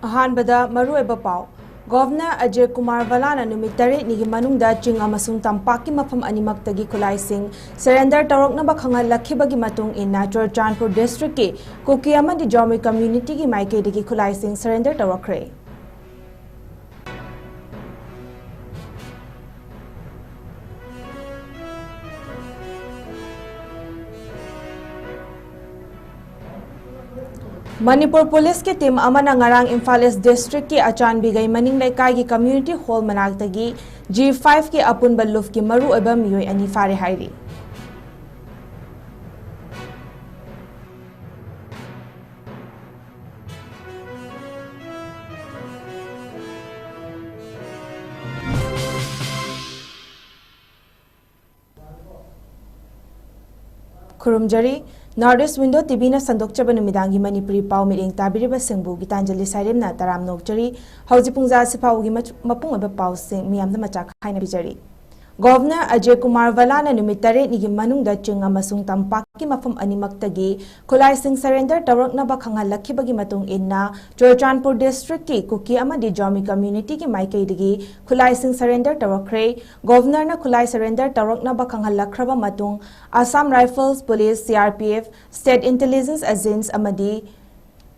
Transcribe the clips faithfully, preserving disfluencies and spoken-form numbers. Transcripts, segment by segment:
ꯑꯍꯥꯟꯕꯗ ꯃꯔꯨꯑꯣꯏꯕ ꯄꯥꯎ꯫ ꯒꯣꯚꯔꯅꯔ ꯑꯖꯌ ꯀꯨꯃꯥꯔ ꯚꯜꯂꯥꯅ ꯅꯨꯃꯤꯠ ꯇꯔꯦꯠꯅꯤꯒꯤ ꯃꯅꯨꯡꯗ ꯆꯤꯡ ꯑꯃꯁꯨꯡ ꯇꯝꯄꯥꯛꯀꯤ ꯃꯐꯝ ꯑꯅꯤꯃꯛꯇꯒꯤ ꯈꯨꯠꯂꯥꯏꯁꯤꯡ ꯁꯔꯦꯟꯗꯔ ꯇꯧꯔꯛꯅꯕ ꯈꯪꯍꯜꯂꯛꯈꯤꯕꯒꯤ ꯃꯇꯨꯡ ꯏꯟꯅ ꯆꯨꯔꯆꯥꯟꯄꯨꯔ ꯗꯤꯁꯇ꯭ꯔꯤꯛꯀꯤ ꯀꯨꯀꯤ ꯑꯃꯗꯤ ꯖꯥꯎꯃꯤ ꯀꯝꯃ꯭ꯌꯨꯅꯤꯇꯤꯒꯤ ꯃꯥꯏꯀꯩꯗꯒꯤ ꯈꯨꯠꯂꯥꯏꯁꯤꯡ ꯁꯔꯦꯟꯗꯔ ꯇꯧꯔꯛꯈ꯭ꯔꯦ꯫ ꯃꯅꯤꯄꯨꯔ ꯄꯨꯂꯤꯁꯀꯤ ꯇꯤꯝ ꯑꯃꯅ ꯉꯔꯥꯡ ꯏꯝꯐꯥꯜ ꯏꯁ ꯗꯤꯁꯇ꯭ꯔꯤꯛꯀꯤ ꯑꯆꯥꯟꯕꯤꯒꯩ ꯃꯅꯤꯡ ꯂꯩꯀꯥꯏꯒꯤ ꯀꯝꯃ꯭ꯌꯨꯅꯤꯇꯤ ꯍꯣꯜ ꯃꯅꯥꯛꯇꯒꯤ ꯖꯤ ꯐꯥꯏꯚꯀꯤ ꯑꯄꯨꯟꯕ ꯂꯨꯞꯀꯤ ꯃꯔꯨꯑꯣꯏꯕ ꯃꯤꯑꯣꯏ ꯑꯅꯤ ꯐꯥꯔꯦ ꯍꯥꯏꯔꯤ꯫ ꯈꯨꯔꯨꯝꯖꯔꯤ꯫ North East Window ꯇꯤꯚꯤꯅ ꯁꯟꯗꯣꯛꯆꯕ ꯅꯨꯃꯤꯗꯥꯡꯒꯤ ꯃꯅꯤꯄꯨꯔꯤ ꯄꯥꯎ ꯃꯤꯠꯌꯦꯡ ꯇꯥꯕꯤꯔꯤꯕꯁꯤꯡꯕꯨ ꯒꯤꯇꯥꯟꯖꯂꯤ ꯁꯥꯏꯔꯦꯝꯅ ꯇꯔꯥꯝꯅ ꯑꯣꯛꯆꯔꯤ꯫ ꯍꯧꯖꯤꯛ ꯄꯨꯡꯖꯥ ꯑꯁꯤ ꯐꯥꯎꯕꯒꯤ ꯃꯆ-, ꯃꯄꯨꯡ ꯑꯣꯏꯕ ꯄꯥꯎꯁꯤꯡ ꯃꯤꯌꯥꯝꯗ ꯃꯆꯥ ꯈꯥꯏꯅ ꯄꯤꯖꯔꯤ꯫ ꯒꯣꯚꯔꯅꯔ ꯑꯖꯌ ꯀꯨꯃꯥꯔ ꯚꯜꯂꯥꯅ ꯅꯨꯃꯤꯠ ꯇꯔꯦꯠꯅꯤꯒꯤ ꯃꯅꯨꯡꯗ ꯆꯤꯡ ꯑꯃꯁꯨꯡ ꯇꯝꯄꯥꯛꯀꯤ ꯃꯐꯝ ꯑꯅꯤꯃꯛꯇꯒꯤ ꯈꯨꯠꯂꯥꯏꯁꯤꯡ ꯁꯔꯦꯟꯗꯔ ꯇꯧꯔꯛꯅꯕ ꯈꯪꯍꯜꯂꯛꯈꯤꯕꯒꯤ ꯃꯇꯨꯡ ꯏꯟꯅ ꯆꯨꯔꯆꯥꯟꯄꯨꯔ ꯗꯤꯁꯇ꯭ꯔꯤꯛꯀꯤ ꯀꯨꯀꯤ ꯑꯃꯗꯤ ꯖꯥꯎꯃꯤ ꯀꯝꯃ꯭ꯌꯨꯅꯤꯇꯤꯒꯤ ꯃꯥꯏꯀꯩꯗꯒꯤ ꯈꯨꯠꯂꯥꯏꯁꯤꯡ ꯁꯔꯦꯟꯗꯔ ꯇꯧꯔꯛꯈ꯭ꯔꯦ꯫ ꯒꯣꯚꯔꯅꯔꯅ ꯈꯨꯠꯂꯥꯏ ꯁꯔꯦꯟꯗꯔ ꯇꯧꯔꯛꯅꯕ ꯈꯪꯍꯜꯂꯛꯈ꯭ꯔꯕ ꯃꯇꯨꯡ Assam rifles, police, C R P F, state intelligence agency ꯑꯃꯗꯤ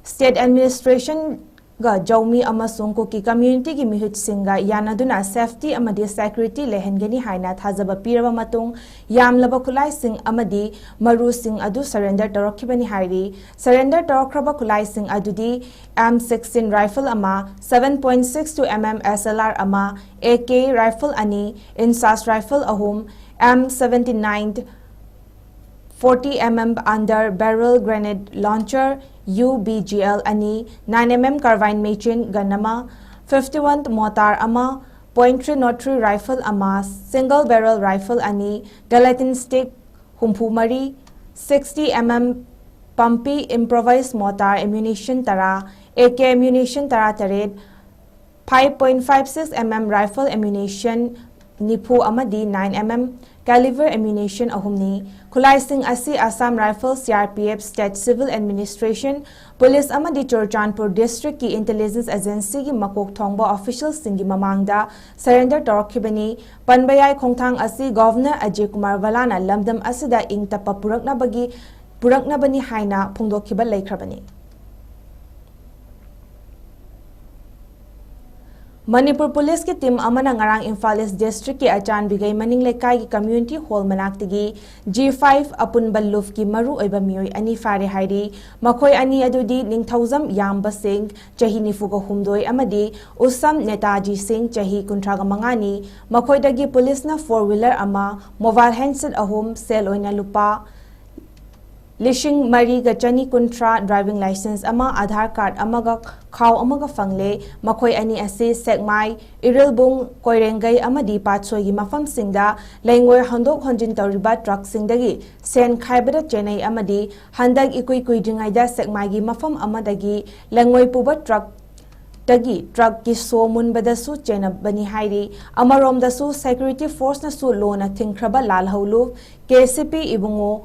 ꯁ꯭ꯇꯦꯠ ꯑꯦꯗꯃꯤꯅꯤꯁꯇ꯭ꯔꯦꯁꯟꯒ ꯖꯥꯎꯃꯤ ꯑꯃꯁꯨꯡ ꯀꯨꯀꯤ ꯀꯝꯃ꯭ꯌꯨꯅꯤꯇꯤꯒꯤ ꯃꯤꯍꯨꯠꯁꯤꯡꯒ ꯌꯥꯅꯗꯨꯅ ꯁꯦꯐꯇꯤ ꯑꯃꯗꯤ ꯁꯦꯀ꯭ꯌꯨꯔꯤꯇꯤ ꯂꯩꯍꯟꯒꯅꯤ ꯍꯥꯏꯅ ꯊꯥꯖꯕ ꯄꯤꯔꯕ ꯃꯇꯨꯡ ꯌꯥꯝꯂꯕ ꯈꯨꯠꯂꯥꯏꯁꯤꯡ ꯑꯃꯗꯤ ꯃꯔꯨꯁꯤꯡ ꯑꯗꯨ ꯁꯔꯦꯟꯗꯔ ꯇꯧꯔꯛꯈꯤꯕꯅꯤ ꯍꯥꯏꯔꯤ꯫ ꯁꯔꯦꯟꯗꯔ ꯇꯧꯔꯛꯈ꯭ꯔꯕ ꯈꯨꯠꯂꯥꯏꯁꯤꯡ ꯑꯗꯨꯗꯤ ꯑꯦꯝ ꯁꯤꯛꯁꯇꯤꯟ ꯔꯥꯏꯐꯜ ꯑꯃ, seven point six two M M S L R ꯑꯃ, ꯑꯦ ꯀꯦ ꯔꯥꯏꯐꯜ ꯑꯅꯤ, ꯏꯟꯁꯥꯁ ꯔꯥꯏꯐꯜ ꯑꯍꯨꯝ, M seventy nine, forty M M under barrel grenade launcher, U B G L ꯑꯅꯤ, nine M M carbine machine gun ꯑꯃ, fifty one mortar ꯑꯃ, point three note three rifle ꯑꯃ, single barrel rifle ꯑꯅꯤ, gelatin stick ꯍꯨꯝꯐꯨ ꯃꯔꯤ, sixty M M ꯄꯝꯄꯤ ꯏꯝꯄ꯭ꯔꯣꯚꯥꯏꯖ ꯃꯣꯇꯥꯔ ammunition ꯇꯔꯥ, A K ammunition ꯇꯔꯥꯇꯔꯦꯠ, five point five six M M rifle ammunition ꯅꯤꯐꯨ ꯑꯃꯗꯤ nine M M caliber ammunition ꯑꯍꯨꯝꯅꯤ꯫ ꯈꯨꯠꯂꯥꯏꯁꯤꯡ ꯑꯁꯤ Assam Rifles, C R P F, State Civil Administration, Police ꯑꯃꯗꯤ ꯆꯨꯔꯆꯥꯟꯄꯨꯔ District ꯀꯤ Intelligence Agency ꯒꯤ ꯃꯀꯣꯛ ꯊꯣꯡꯕ official ꯁꯤꯡꯒꯤ ꯃꯃꯥꯡꯗ surrender ꯇꯧꯔꯛꯈꯤꯕꯅꯤ꯫ ꯄꯟꯕ ꯌꯥꯏ, ꯈꯣꯡꯊꯥꯡ ꯑꯁꯤ Governor ꯑꯖꯌ ꯀꯨꯃꯥꯔ ꯚꯂꯥꯅ ꯂꯝꯗꯝ ꯑꯁꯤꯗ ꯏꯪ ꯇꯞꯄ ꯄꯨꯔꯛꯅꯕꯒꯤ, ꯄꯨꯔꯛꯅꯕꯅꯤ ꯍꯥꯏꯅ ꯐꯣꯡꯗꯣꯛꯈꯤꯕ ꯂꯩꯈ꯭ꯔꯕꯅꯤ꯫ ꯃꯅꯤꯄꯨꯔ ꯄꯨꯂꯤꯁꯀꯤ team ꯑꯃꯅ ꯉꯔꯥꯡ ꯏꯝꯐꯥꯜ East District ꯀꯤ ꯑꯆꯥꯟꯕꯤꯒꯩ ꯃꯅꯤꯡ ꯂꯩꯀꯥꯏꯒꯤ community hall ꯃꯅꯥꯛꯇꯒꯤ G five ꯑꯄꯨꯟꯕ ꯂꯨꯞꯀꯤ ꯃꯔꯨꯑꯣꯏꯕ ꯃꯤꯑꯣꯏ ꯑꯅꯤ ꯐꯥꯔꯦ ꯍꯥꯏꯔꯤ꯫ ꯃꯈꯣꯏ ꯑꯅꯤ ꯑꯗꯨꯗꯤ ꯅꯤꯡꯊꯧꯖꯝ ꯌꯥꯝꯕ ꯁꯤꯡ, ꯆꯍꯤ ꯅꯤꯐꯨꯒ ꯍꯨꯝꯗꯣꯏ, ꯑꯃꯗꯤ ꯎꯁꯝ ꯅꯦꯇꯥꯖꯤ ꯁꯤꯡ, ꯆꯍꯤ ꯀꯨꯟꯊ꯭ꯔꯥꯒ ꯃꯉꯥꯅꯤ꯫ ꯃꯈꯣꯏꯗꯒꯤ ꯄꯨꯂꯤꯁꯅ four wheeler ꯑꯃ, mobile handset ꯑꯍꯨꯝ, ꯁꯦꯜ ꯑꯣꯏꯅ ꯂꯨꯄꯥ ꯂꯤꯁꯤꯡ ꯃꯔꯤꯒ ꯆꯅꯤ ꯀꯨꯟꯊ꯭ꯔꯥ, driving licence ꯑꯃ, Aadhaar card ꯑꯃꯒ ꯈꯥꯎ ꯑꯃꯒ ꯐꯪꯂꯦ꯫ ꯃꯈꯣꯏ ꯑꯅꯤ ꯑꯁꯤ ꯁꯦꯛꯃꯥꯏ, ꯏꯔꯤꯜꯕꯨꯡ, ꯀꯣꯏꯔꯦꯡꯒꯩ ꯑꯃꯗꯤ ꯄꯥꯠꯁꯣꯏꯒꯤ ꯃꯐꯝꯁꯤꯡꯗ ꯂꯩꯉꯣꯏ ꯍꯣꯟꯗꯣꯛ ꯍꯣꯟꯖꯤꯟ ꯇꯧꯔꯤꯕ truckꯁꯤꯡꯗꯒꯤ ꯁꯦꯟ ꯈꯥꯏꯕꯗ ꯆꯦꯟꯅꯩ ꯑꯃꯗꯤ ꯍꯟꯗꯛ ꯏꯀꯨꯏ ꯀꯨꯏꯗ꯭ꯔꯤꯉꯩꯗ ꯁꯦꯛꯃꯥꯏꯒꯤ ꯃꯐꯝ ꯑꯃꯗꯒꯤ ꯂꯩꯉꯣꯏ ꯄꯨꯕ truck ꯇꯒꯤ truckꯀꯤ ꯁꯣ ꯃꯨꯟꯕꯗꯁꯨ ꯆꯦꯟꯅꯕꯅꯤ ꯍꯥꯏꯔꯤ꯫ ꯑꯃꯔꯣꯝꯗꯁꯨ security forceꯅꯁꯨ ꯂꯣꯅ ꯊꯤꯡꯈ꯭ꯔꯕ ꯂꯥꯜꯍꯧꯂꯨꯞ K C P ꯏꯕꯨꯡꯉꯣ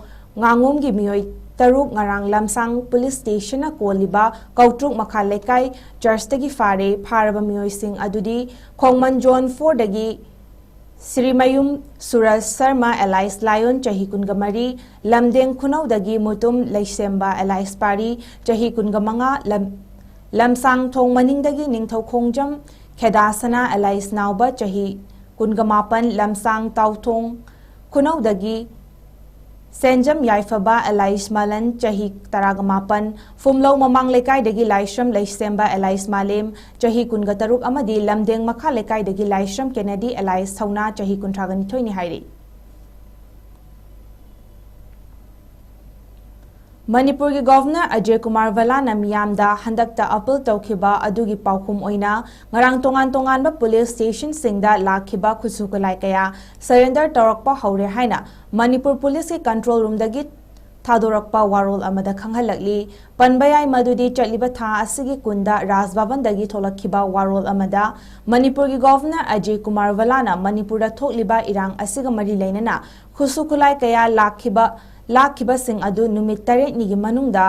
ꯉꯥꯉꯣꯝꯒꯤ ꯃꯤꯑꯣꯏ ꯇꯔꯨꯛ ꯉꯔꯥꯡ ꯂꯝꯁꯥꯡ police stationꯅ ꯀꯣꯜꯂꯤꯕ ꯀꯧꯇ꯭ꯔꯨꯛ ꯃꯈꯥ ꯂꯩꯀꯥꯏ churchꯇꯒꯤ ꯐꯥꯔꯦ꯫ ꯐꯥꯔꯕ ꯃꯤꯑꯣꯏꯁꯤꯡ ꯑꯗꯨꯗꯤ ꯈꯣꯡꯃꯟ zone fourꯗꯒꯤ ꯁ꯭ꯔꯤꯃꯌꯨꯝ ꯁꯨꯔꯖ ꯁꯔꯃ alias ꯂꯥꯏꯌꯣꯟ, ꯆꯍꯤ ꯀꯨꯟꯒ ꯃꯔꯤ, ꯂꯝꯗꯦꯡ ꯈꯨꯅꯧꯗꯒꯤ ꯃꯨꯇꯨꯝ ꯂꯩꯁꯦꯝꯕ alias ꯄꯥꯔꯤ, ꯆꯍꯤ ꯀꯨꯟꯒ ꯃꯉꯥ, ꯂꯝ-, ꯂꯝꯁꯥꯡ ꯊꯣꯡ ꯃꯅꯤꯡꯗꯒꯤ ꯅꯤꯡꯊꯧ ꯈꯣꯡꯖꯝ ꯈꯦꯗꯥꯁꯅꯥ alias ꯅꯥꯎꯕ, ꯆꯍꯤ ꯀꯨꯟꯒ ꯃꯥꯄꯟ, ꯂꯝꯁꯥꯡ ꯇꯥꯎꯊꯣꯡ ꯈꯨꯅꯧꯗꯒꯤ ꯁꯦꯟꯖꯝ ꯌꯥꯏꯐꯕ alias ꯃꯥꯂꯟ, ꯆꯍꯤ ꯇꯔꯥꯒ ꯃꯥꯄꯟ, ꯐꯨꯝꯂꯧ ꯃꯃꯥꯡ ꯂꯩꯀꯥꯏꯗꯒꯤ ꯂꯥꯏꯁ꯭ꯔꯝ ꯂꯩꯁꯦꯝꯕ alias ꯃꯥꯂꯦꯝ, ꯆꯍꯤ ꯀꯨꯟꯒ ꯇꯔꯨꯛ ꯑꯃꯗꯤ ꯂꯝꯗꯦꯡ ꯃꯈꯥ ꯂꯩꯀꯥꯏꯗꯒꯤ ꯂꯥꯏꯁ꯭ꯔꯝ ꯀꯦꯅꯦꯗꯤ alias ꯁꯧꯅꯥ, ꯆꯍꯤ ꯀꯨꯟꯊ꯭ꯔꯥꯒ ꯅꯤꯊꯣꯏꯅꯤ ꯍꯥꯏꯔꯤ꯫ ꯃꯅꯤꯄꯨꯔꯒꯤ Governor ꯑꯖꯌ ꯀꯨꯃꯥꯔ ꯚꯂꯥꯅ ꯃꯤꯌꯥꯝꯗ ꯍꯟꯗꯛꯇ appeal ꯇꯧꯈꯤꯕ ꯑꯗꯨꯒꯤ ꯄꯥꯎꯈꯨꯝ ꯑꯣꯏꯅ ꯉꯔꯥꯡ ꯇꯣꯉꯥꯟ ꯇꯣꯉꯥꯟꯕ police stationꯁꯤꯡꯗ ꯂꯥꯛꯈꯤꯕ ꯈꯨꯠꯁꯨ ꯈꯨꯠꯂꯥꯏ ꯀꯌꯥ surrender ꯇꯧꯔꯛꯄ ꯍꯧꯔꯦ ꯍꯥꯏꯅ ꯃꯅꯤꯄꯨꯔ policeꯀꯤ control roomꯗꯒꯤ ꯊꯥꯗꯣꯔꯛꯄ ꯋꯥꯔꯣꯜ ꯑꯃꯗ ꯈꯪꯍꯜꯂꯛꯂꯤ꯫ ꯄꯟꯕ ꯌꯥꯏ ꯃꯗꯨꯗꯤ ꯆꯠꯂꯤꯕ ꯊꯥ ꯑꯁꯤꯒꯤ ꯀꯨꯟꯗ ꯔꯥꯖ ꯚꯕꯟꯗꯒꯤ ꯊꯣꯛꯂꯛꯈꯤꯕ ꯋꯥꯔꯣꯜ ꯑꯃꯗ ꯃꯅꯤꯄꯨꯔꯒꯤ ꯒꯣꯚꯔꯅꯔ ꯑꯖꯌ ꯀꯨꯃꯥꯔ ꯚꯂꯥꯅ ꯃꯅꯤꯄꯨꯔꯗ ꯊꯣꯛꯂꯤꯕ ꯏꯔꯥꯡ ꯑꯁꯤꯒ ꯃꯔꯤ ꯂꯩꯅꯅ ꯈꯨꯠꯁꯨ ꯈꯨꯠꯂꯥꯏ ꯀꯌꯥ ꯂꯥꯛꯈꯤꯕ, ꯂꯥꯛꯈꯤꯕꯁꯤꯡ ꯑꯗꯨ ꯅꯨꯃꯤꯠ ꯇꯔꯦꯠꯅꯤꯒꯤ ꯃꯅꯨꯡꯗ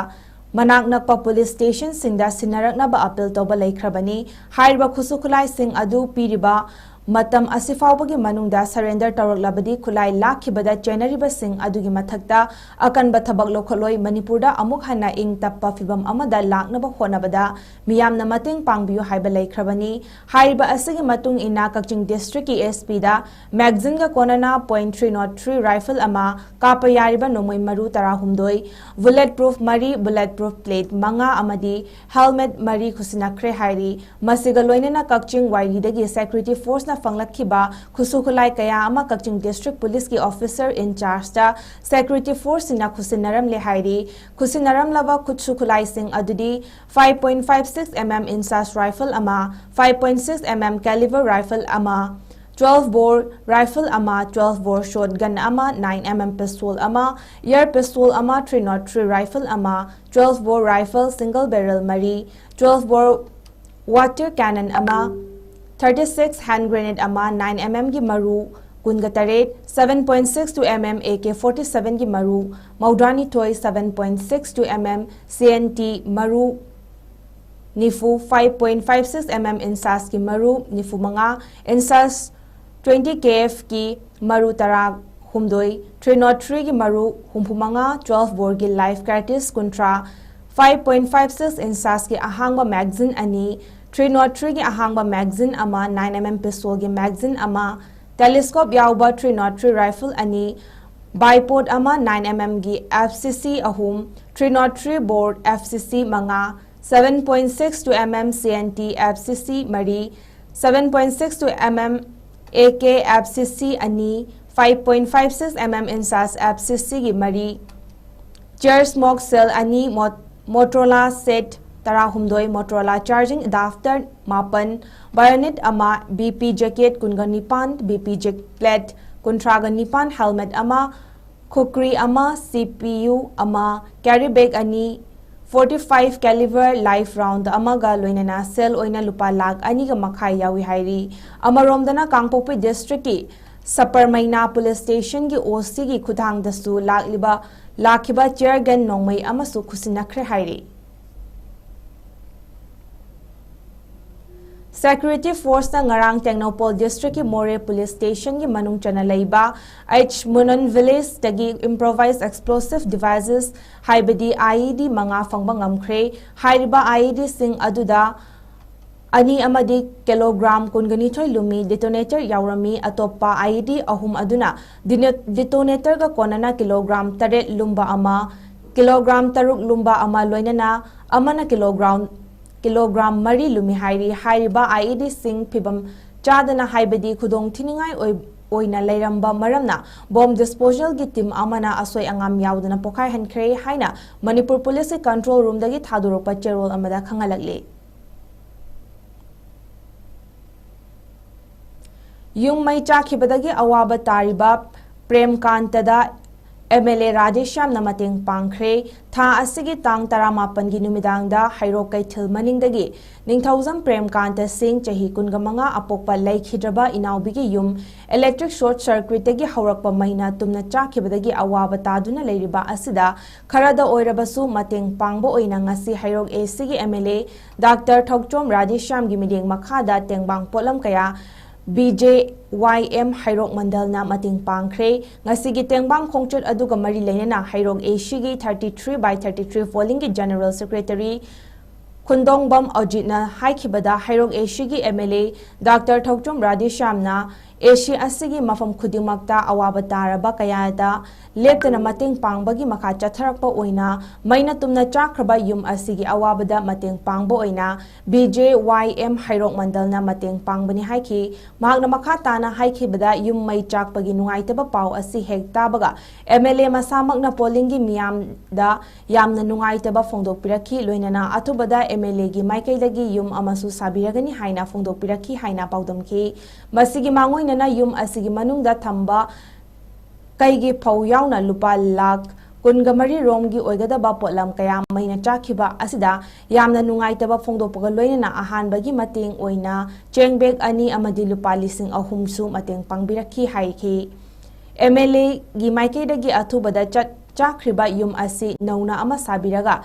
ꯃꯅꯥꯛ ꯅꯛꯄ ꯄꯨꯂꯤꯁ ꯁ꯭ꯇꯦꯁꯟꯁꯤꯡꯗ ꯁꯤꯟꯅꯔꯛꯅꯕ ꯑꯥꯄꯤꯜ ꯇꯧꯕ ꯂꯩꯈ꯭ꯔꯕꯅꯤ꯫ ꯍꯥꯏꯔꯤꯕ ꯈꯨꯠꯁꯨ ꯈꯨꯠꯂꯥꯏꯁꯤꯡ ꯑꯗꯨ ꯄꯤꯔꯤꯕ ꯃꯇꯝ ꯑꯁꯤ ꯐꯥꯎꯕꯒꯤ ꯃꯅꯨꯡꯗ ꯁꯔꯦꯟꯗꯔ ꯇꯧꯔꯛꯂꯕꯗꯤ ꯈꯨꯠꯂꯥꯏ ꯂꯥꯛꯈꯤꯕꯗ ꯆꯦꯟꯅꯔꯤꯕꯁꯤꯡ ꯑꯗꯨꯒꯤ ꯃꯊꯛꯇ ꯑꯀꯟꯕ ꯊꯕꯛ ꯂꯧꯈꯠꯂꯣꯏ꯫ ꯃꯅꯤꯄꯨꯔꯗ ꯑꯃꯨꯛ ꯍꯟꯅ ꯏꯪ ꯇꯞꯄ ꯐꯤꯕꯝ ꯑꯃꯗ ꯂꯥꯛꯅꯕ ꯍꯣꯠꯅꯕꯗ ꯃꯤꯌꯥꯝꯅ ꯃꯇꯦꯡ ꯄꯥꯡꯕꯤꯌꯨ ꯍꯥꯏꯕ ꯂꯩꯈ꯭ꯔꯕꯅꯤ꯫ ꯍꯥꯏꯔꯤꯕ ꯑꯁꯤꯒꯤ ꯃꯇꯨꯡ ꯏꯟꯅ ꯀꯛꯆꯤꯡ ꯗꯤꯁꯇ꯭ꯔꯤꯛꯀꯤ ꯑꯦꯁ ꯄꯤꯗ ꯃꯦꯒꯖꯤꯟꯒ ꯀꯣꯟꯅꯅ point three note three rifle ꯑꯃ, ꯀꯥꯞꯄ ꯌꯥꯔꯤꯕ ꯅꯣꯡꯃꯩ ꯃꯔꯨ ꯇꯔꯥꯍꯨꯝꯗꯣꯏ, ꯕꯨꯂꯦꯠ ꯄ꯭ꯔꯨꯐ ꯃꯔꯤ, ꯕꯨꯂꯦꯠ ꯄ꯭ꯔꯨꯐ ꯄ꯭ꯂꯦꯠ ꯃꯉꯥ ꯑꯃꯗꯤ ꯍꯦꯜꯃꯦꯠ ꯃꯔꯤ ꯈꯨꯠꯁꯤꯟꯅꯈ꯭ꯔꯦ ꯍꯥꯏꯔꯤ꯫ ꯃꯁꯤꯒ ꯂꯣꯏꯅꯅ ꯀꯛꯆꯤꯡ ꯋꯥꯏꯔꯤꯗꯒꯤ ꯁꯦꯀ꯭ꯌꯨꯔꯤꯇꯤ ꯐꯣꯔꯁꯅ ꯐꯪꯂꯛꯈꯤꯕ ꯈꯨꯠꯁꯨ ꯈꯨꯠꯂꯥꯏ ꯀꯌꯥ ꯑꯃ ꯀꯛꯆꯤꯡ ꯗꯤꯁꯇ꯭ꯔꯤꯛ ꯄꯨꯂꯤꯁꯀꯤ ꯑꯣꯐꯤꯁꯔ ꯏꯟꯆꯥꯔꯖꯇ ꯁꯦꯀ꯭ꯌꯨꯔꯤꯇꯤ ꯐꯣꯔꯁꯁꯤꯡꯅ ꯈꯨꯠꯁꯤꯟꯅꯔꯝꯂꯦ ꯍꯥꯏꯔꯤ꯫ ꯈꯨꯠꯁꯤꯟꯅꯔꯝꯂꯕ ꯈꯨꯠꯁꯨ ꯈꯨꯠꯂꯥꯏꯁꯤꯡ ꯑꯗꯨꯗꯤ five point five six M M INSAS rifle ꯑꯃ, five point six M M caliber rifle ꯑꯃ, twelve bore rifle ꯑꯃ, twelve bore shotgun ꯑꯃ, nine M M pistol ꯑꯃ, air pistol ꯑꯃ, three nought three rifle ꯑꯃ, twelve bore rifle single barrel ꯃꯔꯤ, twelve bore water cannon ꯑꯃ, thirty six hand grenade ꯑꯃ, nine M M ꯒꯤ ꯃꯔꯨ ꯀꯨꯟꯒ ꯇꯔꯦꯠ, seven point six two M M AK forty seven ꯒꯤ ꯃꯔꯨ ꯃꯧꯗ꯭ꯔꯥꯅꯤꯊꯣꯏ, seven point six two M M C N T ꯃꯔꯨ ꯅꯤꯐꯨ, five point five six M M INSAS ꯀꯤ ꯃꯔꯨ ꯅꯤꯐꯨ ꯃꯉꯥ, INSAS twenty K F ꯀꯤ ꯃꯔꯨ ꯇꯔꯥ ꯍꯨꯝꯗꯣꯏ, three nought three ꯒꯤ ꯃꯔꯨ ꯍꯨꯝꯐꯨ ꯃꯉꯥ, twelve bore ꯒꯤ live cartridge ꯀꯨꯟꯊ꯭ꯔꯥ, five point five six INSAS ꯀꯤ ꯑꯍꯥꯡꯕ magazine ꯑꯅꯤ, three nought three ꯒꯤ ꯑꯍꯥꯡꯕ magazine ꯑꯃ, nine M M pistol ꯒꯤ magazine ꯑꯃ, telescope ꯌꯥꯎꯕ three nought three rifle ꯑꯅꯤ, bipod ꯑꯃ, nine M M ꯒꯤ F C C ꯑꯍꯨꯝ, three nought three bore F C C ꯃꯉꯥ, seven point six two M M C N T F C C ꯃꯔꯤ, seven point six two M M AK F C C ꯑꯅꯤ, five point five six M M INSAS F C C ꯒꯤ ꯃꯔꯤ, chair smoke shell ꯑꯅꯤ, Mot-, Motorola set ꯇꯔꯥꯍꯨꯝꯗꯣꯏ, Motorola charging adapter ꯃꯥꯄꯟ, bayonet ꯑꯃ, B P jacket ꯀꯨꯟꯒ ꯅꯤꯄꯥꯟ, B P jacket plate ꯀꯨꯟꯊ꯭ꯔꯥꯒ ꯅꯤꯄꯥꯟ, helmet ꯑꯃ, ꯈꯨꯀ꯭ꯔꯤ ꯑꯃ, ꯁꯤ ꯄꯤ ꯌꯨ ꯑꯃ, ꯀꯦꯔꯤ ꯕꯦꯒ ꯑꯅꯤ, forty five caliber live round ꯑꯃꯒ ꯂꯣꯏꯅꯅ ꯁꯦꯜ ꯑꯣꯏꯅ ꯂꯨꯄꯥ ꯂꯥꯈ ꯑꯅꯤꯒ ꯃꯈꯥꯏ ꯌꯥꯎꯏ ꯍꯥꯏꯔꯤ꯫ ꯑꯃꯔꯣꯝꯗꯅ ꯀꯥꯡꯄꯣꯛꯄꯤ ꯗꯤꯁꯇ꯭ꯔꯤꯛꯀꯤ ꯁꯄꯔꯃꯩꯅꯥ ꯄꯨꯂꯤꯁ ꯁ꯭ꯇꯦꯁꯟꯒꯤ ꯑꯣ ꯁꯤꯒꯤ ꯈꯨꯠꯊꯥꯡꯗꯁꯨ ꯂꯥꯛꯂꯤꯕ, ꯂꯥꯛꯈꯤꯕ ꯇꯤꯌꯔ ꯒꯟ ꯅꯣꯡꯃꯩ ꯑꯃꯁꯨ ꯈꯨꯠꯁꯤꯟꯅꯈ꯭ꯔꯦ ꯍꯥꯏꯔꯤ꯫ ꯁꯦꯀ꯭ꯌꯨꯔꯤꯇꯤ ꯐꯣꯔꯁꯅ ꯉꯔꯥꯡ ꯇꯦꯡꯅꯧꯄꯜ ꯗꯤꯁꯇ꯭ꯔꯤꯛꯀꯤ ꯃꯣꯔꯦ ꯄꯨꯂꯤꯁ ꯁ꯭ꯇꯦꯁꯟꯒꯤ ꯃꯅꯨꯡ ꯆꯟꯅ ꯂꯩꯕ ꯑꯩꯆ ꯃꯨꯅꯟ ꯚꯤꯂꯦꯖꯇꯒꯤ improvised explosive devices ꯍꯥꯏꯕꯗꯤ I E D ꯃꯉꯥ ꯐꯪꯕ ꯉꯝꯈ꯭ꯔꯦ꯫ ꯍꯥꯏꯔꯤꯕ I E Dꯁꯤꯡ ꯑꯗꯨꯗ ꯑꯅꯤ ꯑꯃꯗꯤ ꯀꯤꯂꯣꯒ꯭ꯔꯥꯝ ꯀꯨꯟꯒꯅꯤꯊꯣꯏ ꯂꯨꯝꯃꯤ, detonator ꯌꯥꯎꯔꯝꯃꯤ꯫ ꯑꯇꯣꯞꯄ I E D ꯑꯍꯨꯝ ꯑꯗꯨꯅ detonatorꯒ ꯀꯣꯟꯅꯅ ꯀꯤꯂꯣꯒ꯭ꯔꯥꯝ ꯇꯔꯦꯠ ꯂꯨꯝꯕ ꯑꯃ, ꯀꯤꯂꯣꯒ꯭ꯔꯥꯝ ꯇꯔꯨꯛ ꯂꯨꯝꯕ ꯑꯃ, ꯂꯣꯏꯅꯅ ꯑꯃꯅ ꯀꯤꯂꯣꯒ꯭ꯔꯥꯝ, ꯀꯤꯂꯣꯒ꯭ꯔꯥꯝ ꯃꯔꯤ ꯂꯨꯝꯃꯤ ꯍꯥꯏꯔꯤ꯫ ꯍꯥꯏꯔꯤꯕ I E Dꯁꯤꯡ ꯐꯤꯕꯝ ꯆꯥꯗꯅ ꯍꯥꯏꯕꯗꯤ ꯈꯨꯗꯣꯡ ꯊꯤꯅꯤꯡꯉꯥꯏ ꯑꯣꯏ-, ꯑꯣꯏꯅ ꯂꯩꯔꯝꯕ ꯃꯔꯝꯅ ꯕꯣꯝ ꯗꯤꯁꯄꯣꯖꯦꯜꯒꯤ ꯇꯤꯝ ꯑꯃꯅ ꯑꯁꯣꯏ ꯑꯉꯥꯝ ꯌꯥꯎꯗꯅ ꯄꯣꯈꯥꯏꯍꯟꯈ꯭ꯔꯦ ꯍꯥꯏꯅ ꯃꯅꯤꯄꯨꯔ ꯄꯨꯂꯤꯁꯀꯤ ꯀꯟꯇ꯭ꯔꯣꯜ ꯔꯨꯝꯗꯒꯤ ꯊꯥꯗꯣꯔꯛꯄ ꯆꯦꯔꯣꯜ ꯑꯃꯗ ꯈꯪꯍꯜꯂꯛꯂꯤ꯫ ꯌꯨꯝ ꯃꯩ ꯆꯥꯛꯈꯤꯕꯗꯒꯤ ꯑꯋꯥꯕ ꯇꯥꯔꯤꯕ ꯄ꯭ꯔꯦꯝꯀꯥꯟꯇꯗ M L A ꯔꯥꯙꯦꯁ꯭ꯌꯥꯝꯅ ꯃꯇꯦꯡ ꯄꯥꯡꯈ꯭ꯔꯦ꯫ ꯊꯥ ꯑꯁꯤꯒꯤ ꯇꯥꯡ ꯇꯔꯥꯃꯥꯄꯟꯒꯤ ꯅꯨꯃꯤꯗꯥꯡꯗ ꯍꯩꯔꯣꯛ ꯀꯩꯊꯦꯜ ꯃꯅꯤꯡꯗꯒꯤ ꯅꯤꯡꯊꯧꯖꯝ ꯄ꯭ꯔꯦꯝꯀꯥꯟꯇ ꯁꯤꯡ, ꯆꯍꯤ ꯀꯨꯟꯒ ꯃꯉꯥ, ꯑꯄꯣꯛꯄ ꯂꯩꯈꯤꯗ꯭ꯔꯕ ꯏꯅꯥꯎꯕꯤꯒꯤ ꯌꯨꯝ electric short circuitꯇꯒꯤ ꯍꯧꯔꯛꯄ ꯃꯩꯅ ꯇꯨꯝꯅ ꯆꯥꯛꯈꯤꯕꯗꯒꯤ ꯑꯋꯥꯕ ꯇꯥꯗꯨꯅ ꯂꯩꯔꯤꯕ ꯑꯁꯤꯗ ꯈꯔꯗ ꯑꯣꯏꯔꯕꯁꯨ ꯃꯇꯦꯡ ꯄꯥꯡꯕ ꯑꯣꯏꯅ ꯉꯁꯤ ꯍꯩꯔꯣꯛ A Cꯒꯤ M L A doctor Thokchom ꯔꯥꯙꯦꯁ꯭ꯌꯥꯝꯒꯤ ꯃꯤꯠꯌꯦꯡ ꯃꯈꯥꯗ ꯇꯦꯡꯕꯥꯡ ꯄꯣꯠꯂꯝ ꯀꯌꯥ B J Y M ꯍꯩꯔꯣꯛ ꯃꯟꯗꯜꯅ ꯃꯇꯦꯡ ꯄꯥꯡꯈ꯭ꯔꯦ꯫ ꯉꯁꯤꯒꯤ ꯇꯦꯡꯕꯥꯡ ꯈꯣꯡꯆꯠ ꯑꯗꯨꯒ ꯃꯔꯤ ꯂꯩꯅꯅ ꯍꯩꯔꯣꯛ A Cꯒꯤ thirty three by thirty three pollingꯒꯤ General Secretary ꯈꯨꯟꯗꯣꯡꯕꯝ ꯑꯖꯤꯠꯅ ꯍꯥꯏꯈꯤꯕꯗ, ꯍꯩꯔꯣꯛ A Cꯒꯤ M L A doctor Thokchom ꯔꯥꯙꯦꯁ꯭ꯌꯥꯝꯅ A C ꯑꯁꯤꯒꯤ ꯃꯐꯝ ꯈꯨꯗꯤꯡꯃꯛꯇ ꯑꯋꯥꯕ ꯇꯥꯔꯕ ꯀꯌꯥꯗ ꯂꯦꯞꯇꯅ ꯃꯇꯦꯡ ꯄꯥꯡꯕꯒꯤ ꯃꯈꯥ ꯆꯠꯊꯔꯛꯄ ꯑꯣꯏꯅ ꯃꯩꯅ ꯇꯨꯝꯅ ꯆꯥꯛꯈ꯭ꯔꯕ ꯌꯨꯝ ꯑꯁꯤꯒꯤ ꯑꯋꯥꯕꯗ ꯃꯇꯦꯡ ꯄꯥꯡꯕ ꯑꯣꯏꯅ B J Y M ꯍꯩꯔꯣꯛ ꯃꯟꯗꯜꯅ ꯃꯇꯦꯡ ꯄꯥꯡꯕꯅꯤ ꯍꯥꯏꯈꯤ꯫ ꯃꯍꯥꯛꯅ ꯃꯈꯥ ꯇꯥꯅ ꯍꯥꯏꯈꯤꯕꯗ, ꯌꯨꯝ ꯃꯩ ꯆꯥꯛꯄꯒꯤ ꯅꯨꯡꯉꯥꯏꯇꯕ ꯄꯥꯎ ꯑꯁꯤ ꯍꯦꯛ ꯇꯥꯕꯒ M L A ꯃꯁꯥꯃꯛꯅ ꯄꯣꯂꯤꯡꯒꯤ ꯃꯤꯌꯥꯝꯗ ꯌꯥꯝꯅ ꯅꯨꯡꯉꯥꯏꯇꯕ ꯐꯣꯡꯗꯣꯛꯄꯤꯔꯛꯈꯤ꯫ ꯂꯣꯏꯅꯅ ꯑꯊꯨꯕꯗ M L Aꯒꯤ ꯃꯥꯏꯀꯩꯗꯒꯤ ꯌꯨꯝ ꯑꯃꯁꯨ ꯁꯥꯕꯤꯔꯒꯅꯤ ꯍꯥꯏꯅ ꯐꯣꯡꯗꯣꯛꯄꯤꯔꯛꯈꯤ ꯍꯥꯏꯅ ꯄꯥꯎꯗꯝꯈꯤ꯫ ꯃꯁꯤꯒꯤ ꯃꯥꯡꯑꯣꯏꯅꯅ ꯌꯨꯝ ꯑꯁꯤꯒꯤ ꯃꯅꯨꯡꯗ ꯊꯝꯕ ꯀꯩꯒꯤ ꯐꯧ ꯌꯥꯎꯅ ꯂꯨꯄꯥ ꯂꯥꯈ ꯀꯨꯟꯒ ꯃꯔꯤ ꯔꯣꯝꯒꯤ ꯑꯣꯏꯒꯗꯕ ꯄꯣꯠꯂꯝ ꯀꯌꯥ ꯃꯩꯅ ꯆꯥꯛꯈꯤꯕ ꯑꯁꯤꯗ ꯌꯥꯝꯅ ꯅꯨꯡꯉꯥꯏꯇꯕ ꯐꯣꯡꯗꯣꯛꯄꯒ ꯂꯣꯏꯅꯅ ꯑꯍꯥꯟꯕꯒꯤ ꯃꯇꯦꯡ ꯑꯣꯏꯅ ꯆꯦꯡ ꯕꯦꯒ ꯑꯅꯤ ꯑꯃꯗꯤ ꯂꯨꯄꯥ ꯂꯤꯁꯤꯡ ꯑꯍꯨꯝꯁꯨ ꯃꯇꯦꯡ ꯄꯥꯡꯕꯤꯔꯛꯈꯤ ꯍꯥꯏꯈꯤ꯫ ꯑꯦꯝ ꯑꯦꯜ ꯑꯦꯒꯤ ꯃꯥꯏꯀꯩꯗꯒꯤ ꯑꯊꯨꯕꯗ ꯆꯠ-, ꯆꯥꯛꯈ꯭ꯔꯤꯕ ꯌꯨꯝ ꯑꯁꯤ ꯅꯧꯅ ꯑꯃ ꯁꯥꯕꯤꯔꯒ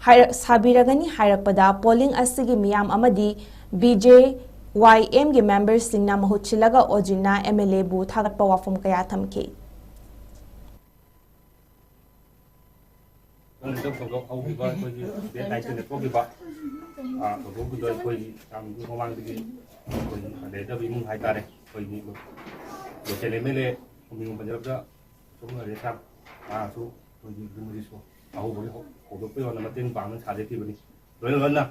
ꯍꯥꯏꯔ-, ꯁꯥꯕꯤꯔꯒꯅꯤ ꯍꯥꯏꯔꯛꯄꯗ ꯄꯣꯂꯤꯡ ꯑꯁꯤꯒꯤ ꯃꯤꯌꯥꯝ ꯑꯃꯗꯤ ꯕꯤ ꯖꯦ ꯋꯥꯏ ꯑꯦꯝꯒꯤ ꯃꯦꯝꯕꯔꯁꯤꯡꯅ ꯃꯍꯨꯠ ꯁꯤꯜꯂꯒ ꯑꯣꯖꯤꯟꯅ ꯑꯦꯝ ꯑꯦꯜ ꯑꯦꯕꯨ ꯊꯥꯒꯠꯄ ꯋꯥꯐꯝ ꯀꯌꯥ ꯊꯝꯈꯤ꯫ ꯍꯟꯗꯛ ꯊꯧꯗꯣꯛ ꯍꯧꯈꯤꯕ ꯑꯩꯈꯣꯏꯒꯤ ꯗꯦꯠ ꯅꯥꯏꯟꯇꯤꯟꯗ ꯊꯣꯛꯈꯤꯕ, ꯑꯥ, ꯊꯧꯗꯣꯛꯇꯨꯗ ꯑꯩꯈꯣꯏꯒꯤ ꯌꯥꯝ ꯃꯃꯥꯡꯗꯒꯤ ꯑꯩꯈꯣꯏꯒꯤ ꯂꯩꯔꯗꯕ ꯏꯃꯨꯡ ꯍꯥꯏꯇꯥꯔꯦ, ꯑꯩꯈꯣꯏꯒꯤ ꯂꯣꯀꯦꯜ ꯑꯦꯝ ꯑꯦꯜ ꯑꯦ ꯃꯤꯡ ꯄꯟꯖꯔꯕꯗ ꯁꯣꯝ ꯔꯦꯁꯥꯝ, ꯃꯥꯁꯨ ꯑꯩꯈꯣꯏꯒꯤ ꯌꯨꯝ ꯑꯁꯤ ꯑꯍꯧꯕꯒꯤ ꯍꯧ-, ꯍꯧꯗꯣꯛꯄꯒꯤ ꯍꯧꯅ ꯃꯇꯦꯡ ꯄꯥꯡꯅ ꯁꯥꯖꯈꯤꯕꯅꯤ꯫ ꯂꯣꯏꯅ ꯂꯣꯏꯅ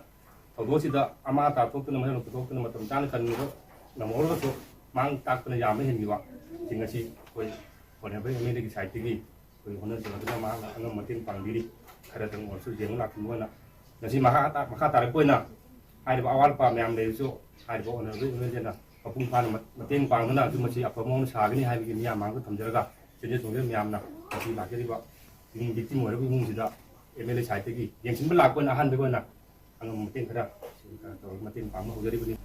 ꯊꯧꯗꯣꯛꯁꯤꯗ ꯑꯃꯥꯡ ꯑꯇꯥ ꯊꯣꯛꯇꯅ, ꯃꯌꯥꯝ ꯄꯨꯊꯣꯛꯇꯅ ꯃꯇꯝ ꯆꯥꯅ ꯀꯟꯕꯗ ꯉꯝꯍꯧꯔꯒꯁꯨ, ꯃꯥꯡ ꯇꯥꯛꯇꯅ ꯌꯥꯝꯕ ꯍꯦꯟꯈꯤꯕ ꯁꯤꯡ ꯑꯁꯤ ꯑꯩꯈꯣꯏ ꯍꯣꯠꯅꯕ ꯑꯦꯝ ꯑꯦꯜ ꯑꯦꯒꯤ ꯁꯥꯏꯠꯇꯒꯤ ꯑꯩꯈꯣꯏ ꯍꯣꯠꯅꯖꯕꯗꯨꯅ ꯃꯍꯥꯛꯅ ꯑꯉꯝꯕ ꯃꯇꯦꯡ ꯄꯥꯡꯕꯤꯔꯤ꯫ ꯈꯔꯇꯪ ꯑꯣꯏꯔꯁꯨ ꯌꯦꯡꯕ ꯂꯥꯛꯄꯤꯕ ꯑꯣꯏꯅ ꯉꯁꯤ ꯃꯈꯥ ꯇꯥ-, ꯃꯈꯥ ꯇꯥꯔꯛꯄ ꯑꯣꯏꯅ ꯍꯥꯏꯔꯤꯕ ꯑꯋꯥꯠ ꯑꯄꯥ ꯃꯌꯥꯝ ꯂꯩꯔꯁꯨ, ꯍꯥꯏꯔꯤꯕ ꯍꯣꯠꯅꯕ ꯑꯦꯝ ꯑꯦꯜ ꯑꯦꯅ ꯃꯄꯨꯡ ꯐꯥꯅ ꯃ-, ꯃꯇꯦꯡ ꯄꯥꯡꯗꯨꯅ ꯑꯗꯨ ꯃꯁꯤ ꯑꯐꯕ ꯃꯑꯣꯡꯗ ꯁꯥꯒꯅꯤ ꯍꯥꯏꯕꯒꯤ ꯃꯤꯌꯥꯝ ꯃꯥꯡꯗ ꯊꯝꯖꯔꯒ, ꯁꯦꯟꯖꯦ ꯊꯨꯝꯖꯦ ꯃꯌꯥꯝꯅ ꯉꯁꯤ ꯂꯥꯛꯆꯔꯤꯕ ꯏꯃꯨꯡ, ꯚꯤꯛꯇꯤꯝ ꯑꯣꯏꯔꯤꯕ ꯏꯃꯨꯡꯁꯤꯗ ꯑꯦꯝ ꯑꯦꯜ ꯑꯦ ꯁꯥꯏꯠꯇꯒꯤ ꯌꯦꯡꯁꯤꯟꯕ ꯂꯥꯛꯄ ꯑꯣꯏꯅ ꯑꯍꯥꯟꯕꯒꯤ ꯑꯣꯏꯅ ꯑꯉꯝꯕ ꯃꯇꯦꯡ ꯈꯔ ꯇꯧꯔꯒ ꯃꯇꯦꯡ ꯄꯥꯡꯕ ꯍꯧꯖꯔꯤꯕꯅꯤ꯫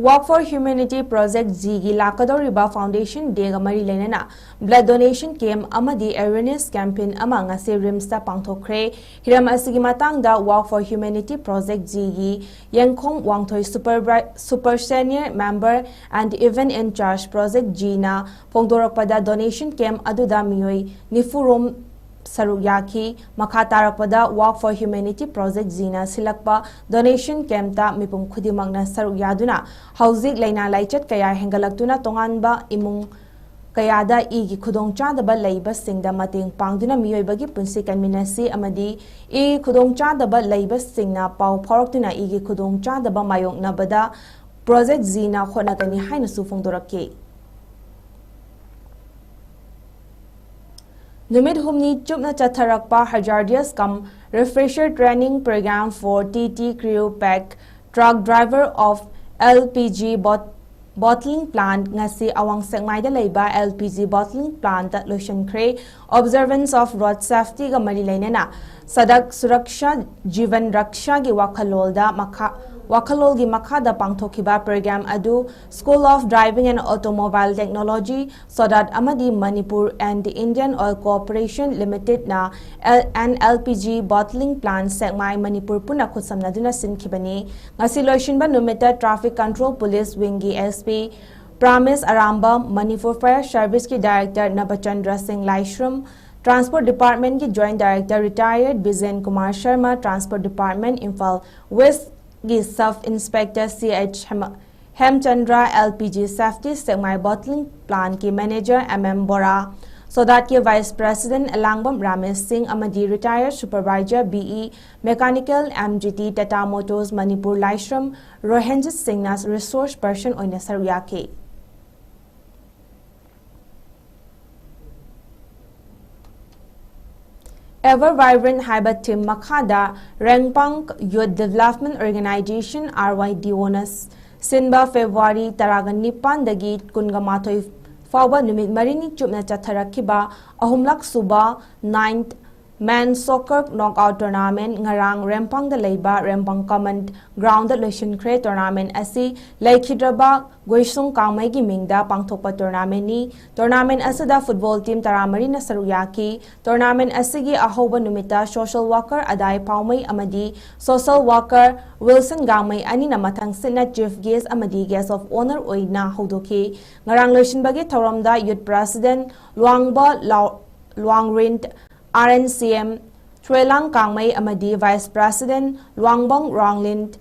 Work for Humanity Project G ꯒꯤ ꯂꯥꯛꯀꯗꯧꯔꯤꯕ Foundation Day ꯒ ꯃꯔꯤ ꯂꯩꯅꯅ blood donation camp ꯑꯃꯗꯤ awareness campaign ꯑꯃ ꯉꯁꯤ ꯔꯤꯝꯁꯇ ꯄꯥꯡꯊꯣꯛꯈ꯭ꯔꯦ꯫ ꯍꯤꯔꯝ ꯑꯁꯤꯒꯤ ꯃꯇꯥꯡꯗ Work for Humanity Project G ꯒꯤ ꯌꯦꯡꯈꯣꯡ ꯋꯥꯡꯊꯣꯏ Superbri-, Super Senior Member and Event in Charge Project G ꯅ ꯐꯣꯡꯗꯣꯔꯛꯄꯗ, donation camp ꯑꯗꯨꯗ ꯃꯤꯑꯣꯏ ꯅꯤꯐꯨ ꯔꯣꯝ ꯁꯔꯨꯛ ꯌꯥꯈꯤ꯫ ꯃꯈꯥ ꯇꯥꯔꯛꯄꯗ Work for Humanity Project G ꯅ ꯁꯤꯜꯂꯛꯄ donation camp ꯇ ꯃꯤꯄꯨꯝ ꯈꯨꯗꯤꯡꯃꯛꯅ ꯁꯔꯨꯛ ꯌꯥꯗꯨꯅ ꯍꯧꯖꯤꯛ ꯂꯥꯏꯅꯥ ꯂꯥꯏꯆꯠ ꯀꯌꯥ ꯍꯦꯟꯒꯠꯂꯛꯇꯨꯅ ꯇꯣꯉꯥꯟꯕ ꯏꯃꯨꯡ ꯀꯌꯥꯗ ꯏꯒꯤ ꯈꯨꯗꯣꯡꯆꯥꯗꯕ ꯂꯩꯕꯁꯤꯡꯗ ꯃꯇꯦꯡ ꯄꯥꯡꯗꯨꯅ ꯃꯤꯑꯣꯏꯕꯒꯤ ꯄꯨꯟꯁꯤ ꯀꯟꯃꯤꯟꯅꯁꯤ ꯑꯃꯗꯤ ꯏꯒꯤ ꯈꯨꯗꯣꯡꯆꯥꯗꯕ ꯂꯩꯕꯁꯤꯡꯅ ꯄꯥꯎ ꯐꯥꯎꯔꯛꯇꯨꯅ ꯏꯒꯤ ꯈꯨꯗꯣꯡꯆꯥꯗꯕ ꯃꯥꯌꯣꯛꯅꯕꯗ Project G ꯅ ꯍꯣꯠꯅꯒꯅꯤ ꯍꯥꯏꯅꯁꯨ ꯐꯣꯡꯗꯣꯔꯛꯈꯤ꯫ ꯅꯨꯃꯤꯠ ꯍꯨꯝꯅꯤ ꯆꯨꯞꯅ ꯆꯠꯊꯔꯛꯄ Hazardous cum Refresher Training Program for T T Crew Pack Truck Driver of L P G Boat Bottling plant ꯉꯁꯤ ꯑꯋꯥꯡ ꯁꯦꯛꯃꯥꯏꯗ ꯂꯩꯕ L P G bottling plant ꯇ ꯂꯣꯏꯁꯤꯟꯈ꯭ꯔꯦ꯫ Observance of road safety ꯒ ꯃꯔꯤ ꯂꯩꯅꯅ ꯁꯗꯛ ꯁꯨꯔꯛꯁꯥ ꯖꯤꯕꯟ ꯔꯛꯁꯥꯒꯤ ꯋꯥꯈꯜꯂꯣꯜꯗ ꯃꯈꯥ, ꯋꯥꯈꯜꯂꯣꯜꯒꯤ ꯃꯈꯥꯗ ꯄꯥꯡꯊꯣꯛꯈꯤꯕ program ꯑꯗꯨ School of Driving and Automobile Technology, ꯁꯣꯗꯥꯠ ꯑꯃꯗꯤ Manipur and the Indian Oil Corporation Limited ꯅ L-, N L P G bottling plant ꯁꯦꯛꯃꯥꯏ ꯃꯅꯤꯄꯨꯔ ꯄꯨꯟꯅ ꯈꯨꯠꯁꯝꯅꯗꯨꯅ ꯁꯤꯟꯈꯤꯕꯅꯤ꯫ ꯉꯁꯤ ꯂꯣꯏꯁꯤꯟꯕ ꯅꯨꯃꯤꯠꯇ Traffic Control Police Wing ꯒꯤ S P Pramesh Arambam, Manipur Fire Service ꯀꯤ Director Nabachandra Singh Laishram, Transport Department ꯀꯤ Joint Director Retired Bijen Kumar Sharma, Transport Department Imphal West ꯒꯤ Sub Inspector C H Hema-, Hemchandra, L P G Safety ꯁꯦꯛꯃꯥꯏ Bottling Plant ꯀꯤ Manager M M Bora, ꯁꯣꯗꯥꯠ ꯀꯤ Vice President ꯑꯦꯂꯥꯡꯕꯝ ꯔꯥꯃꯦꯁ ꯁꯤꯡ ꯑꯃꯗꯤ Retired Supervisor B E Mechanical M G T Tata Motors Manipur ꯂꯥꯏꯁ꯭ꯔꯝ ꯔꯣꯍꯦꯟꯖꯤꯠ ꯁꯤꯡꯅ resource person ꯑꯣꯏꯅ ꯁꯔꯨꯛ ꯌꯥꯈꯤ꯫ Ever Vibrant ꯍꯥꯏꯕ theme ꯃꯈꯥꯗ ꯔꯦꯡꯄꯥꯡ Youth Development Organization, R Y D O ꯅ ꯁꯤꯟꯕ February ꯇꯔꯥꯒ ꯅꯤꯄꯥꯟꯗꯒꯤ ꯀꯨꯟꯒ ꯃꯥꯊꯣꯏ ꯐꯥꯎꯕ ꯅꯨꯃꯤꯠ ꯃꯔꯤꯅꯤ ꯆꯨꯞꯅ ꯆꯠꯊꯔꯛꯈꯤꯕ ꯑꯍꯨꯝꯂꯛ ꯁꯨꯕ ninth Men Soccer Knockout Tournament ꯉꯔꯥꯡ ꯔꯦꯝꯄꯥꯡꯗ ꯂꯩꯕ ꯔꯦꯝꯄꯥꯡ Common Ground ꯗ ꯂꯣꯏꯁꯤꯟꯈ꯭ꯔꯦ꯫ Tournament ꯑꯁꯤ ꯂꯩꯈꯤꯗ꯭ꯔꯕ ꯒꯣꯏꯁꯨꯡ ꯀꯥꯡꯃꯩꯒꯤ ꯃꯤꯡꯗ ꯄꯥꯡꯊꯣꯛꯄ tournament ꯅꯤ꯫ Tournament ꯑꯁꯤꯗ football team ꯇꯔꯥꯃꯔꯤꯅ ꯁꯔꯨꯛ ꯌꯥꯈꯤ꯫ Tournament ꯑꯁꯤꯒꯤ ꯑꯍꯧꯕ ꯅꯨꯃꯤꯠꯇ social worker ꯑꯗꯥꯏ ꯄꯥꯎꯃꯩ ꯑꯃꯗꯤ social worker Wilson ꯒꯥꯡꯃꯩ ꯑꯅꯤꯅ ꯃꯊꯪ ꯁꯤꯠꯅ chief guest ꯑꯃꯗꯤ guest of honour ꯑꯣꯏꯅ ꯍꯧꯗꯣꯛꯈꯤ꯫ ꯉꯔꯥꯡ ꯂꯣꯏꯁꯤꯟꯕꯒꯤ ꯊꯧꯔꯝꯗ Youth President ꯂꯨꯋꯥꯡꯕ ꯂꯥꯎ-, ꯂꯨꯋꯥꯡꯔꯤꯟ, R N C M ꯊ꯭ꯔꯦꯂꯥꯡ ꯀꯥꯡꯃꯩ ꯑꯃꯗꯤ Vice President ꯂꯨꯋꯥꯡꯕꯪ ꯔꯥꯡꯂꯤꯟ,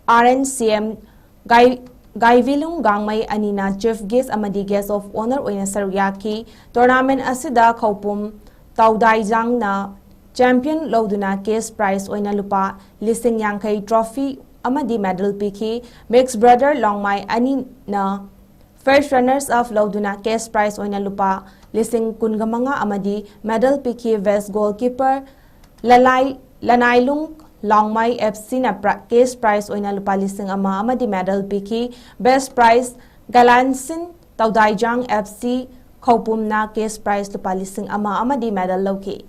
R N C M ꯒꯥꯏ-, ꯒꯥꯏꯚꯤꯂꯨꯡ ꯒꯥꯡꯃꯩ ꯑꯅꯤꯅ chief guest ꯑꯃꯗꯤ guest of honour ꯑꯣꯏꯅ ꯁꯔꯨꯛ ꯌꯥꯈꯤ꯫ Tournament ꯑꯁꯤꯗ ꯈꯧꯄꯨꯝ ꯇꯧꯗꯥꯏꯖꯥꯡꯅ champion ꯂꯧꯗꯨꯅ cash prize ꯑꯣꯏꯅ ꯂꯨꯄꯥ ꯂꯤꯁꯤꯡ ꯌꯥꯡꯈꯩ trophy ꯑꯃꯗꯤ medal ꯄꯤꯈꯤ꯫ Mixed Brother ꯂꯣꯡꯃꯥꯏ ꯑꯅꯤꯅ first runners up ꯂꯧꯗꯨꯅ cash prize ꯑꯣꯏꯅ ꯂꯨꯄꯥ ꯂꯤꯁꯤꯡ ꯀꯨꯟꯒ ꯃꯉꯥ ꯑꯃꯗꯤ medal ꯄꯤꯈꯤ꯫ Best goalkeeper ꯂꯂꯥꯏ-, ꯂꯅꯥꯏꯂꯨꯡ ꯂꯥꯎꯃꯥꯏ F C ꯅ ꯄ꯭ꯔ-, cash prize ꯑꯣꯏꯅ ꯂꯨꯄꯥ ꯂꯤꯁꯤꯡ ꯑꯃ ꯑꯃꯗꯤ medal ꯄꯤꯈꯤ꯫ Best prize ꯀꯂꯥꯟꯁꯤꯟ ꯇꯧꯗꯥꯏꯖꯥꯡ F C ꯈꯧꯄꯨꯝꯅ cash prize ꯂꯨꯄꯥ ꯂꯤꯁꯤꯡ ꯑꯃ ꯑꯃꯗꯤ medal ꯂꯧꯈꯤ꯫